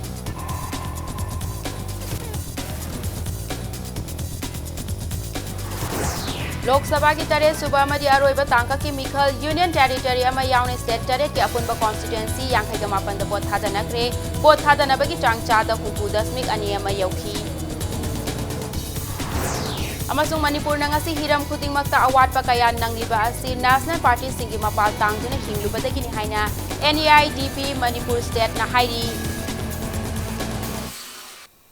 ꯂꯣꯛ ꯁꯚꯥꯒꯤ ꯇꯔꯦꯠ ꯁꯨꯕ ꯑꯃꯗꯤ ꯑꯔꯣꯏꯕ ꯇꯥꯡꯀꯛꯀꯤ ꯃꯤꯈꯜ Union Territory ꯑꯃ ꯌꯥꯎꯅ state ꯇꯔꯦꯠꯀꯤ ꯑꯄꯨꯟꯕ constituency ꯌꯥꯡꯈꯩꯒ ꯃꯥꯄꯟꯗ ꯚꯣꯠ ꯊꯥꯗꯅꯈ꯭ꯔꯦ꯫ ꯚꯣꯠ ꯊꯥꯗꯅꯕꯒꯤ ꯆꯥꯡ ꯆꯥꯗ ꯍꯨꯝꯐꯨ ꯗꯁꯃꯤꯛ ꯑꯅꯤ ꯑꯃ ꯌꯧꯈꯤ꯫ ꯑꯃꯁꯨꯡ ꯃꯅꯤꯄꯨꯔꯅ ꯉꯁꯤ ꯍꯤꯔꯝ ꯈꯨꯗꯤꯡꯃꯛꯇ ꯑꯋꯥꯠꯄ ꯀꯌꯥ ꯅꯪꯂꯤꯕ ꯑꯁꯤ national party ꯁꯤꯡꯒꯤ ꯃꯄꯥꯜ ꯇꯥꯡꯗꯨꯅ ꯍꯤꯡꯂꯨꯕꯗꯒꯤꯅꯤ ꯍꯥꯏꯅ N E I D P Manipur state ꯅ ꯍꯥꯏꯔꯤ꯫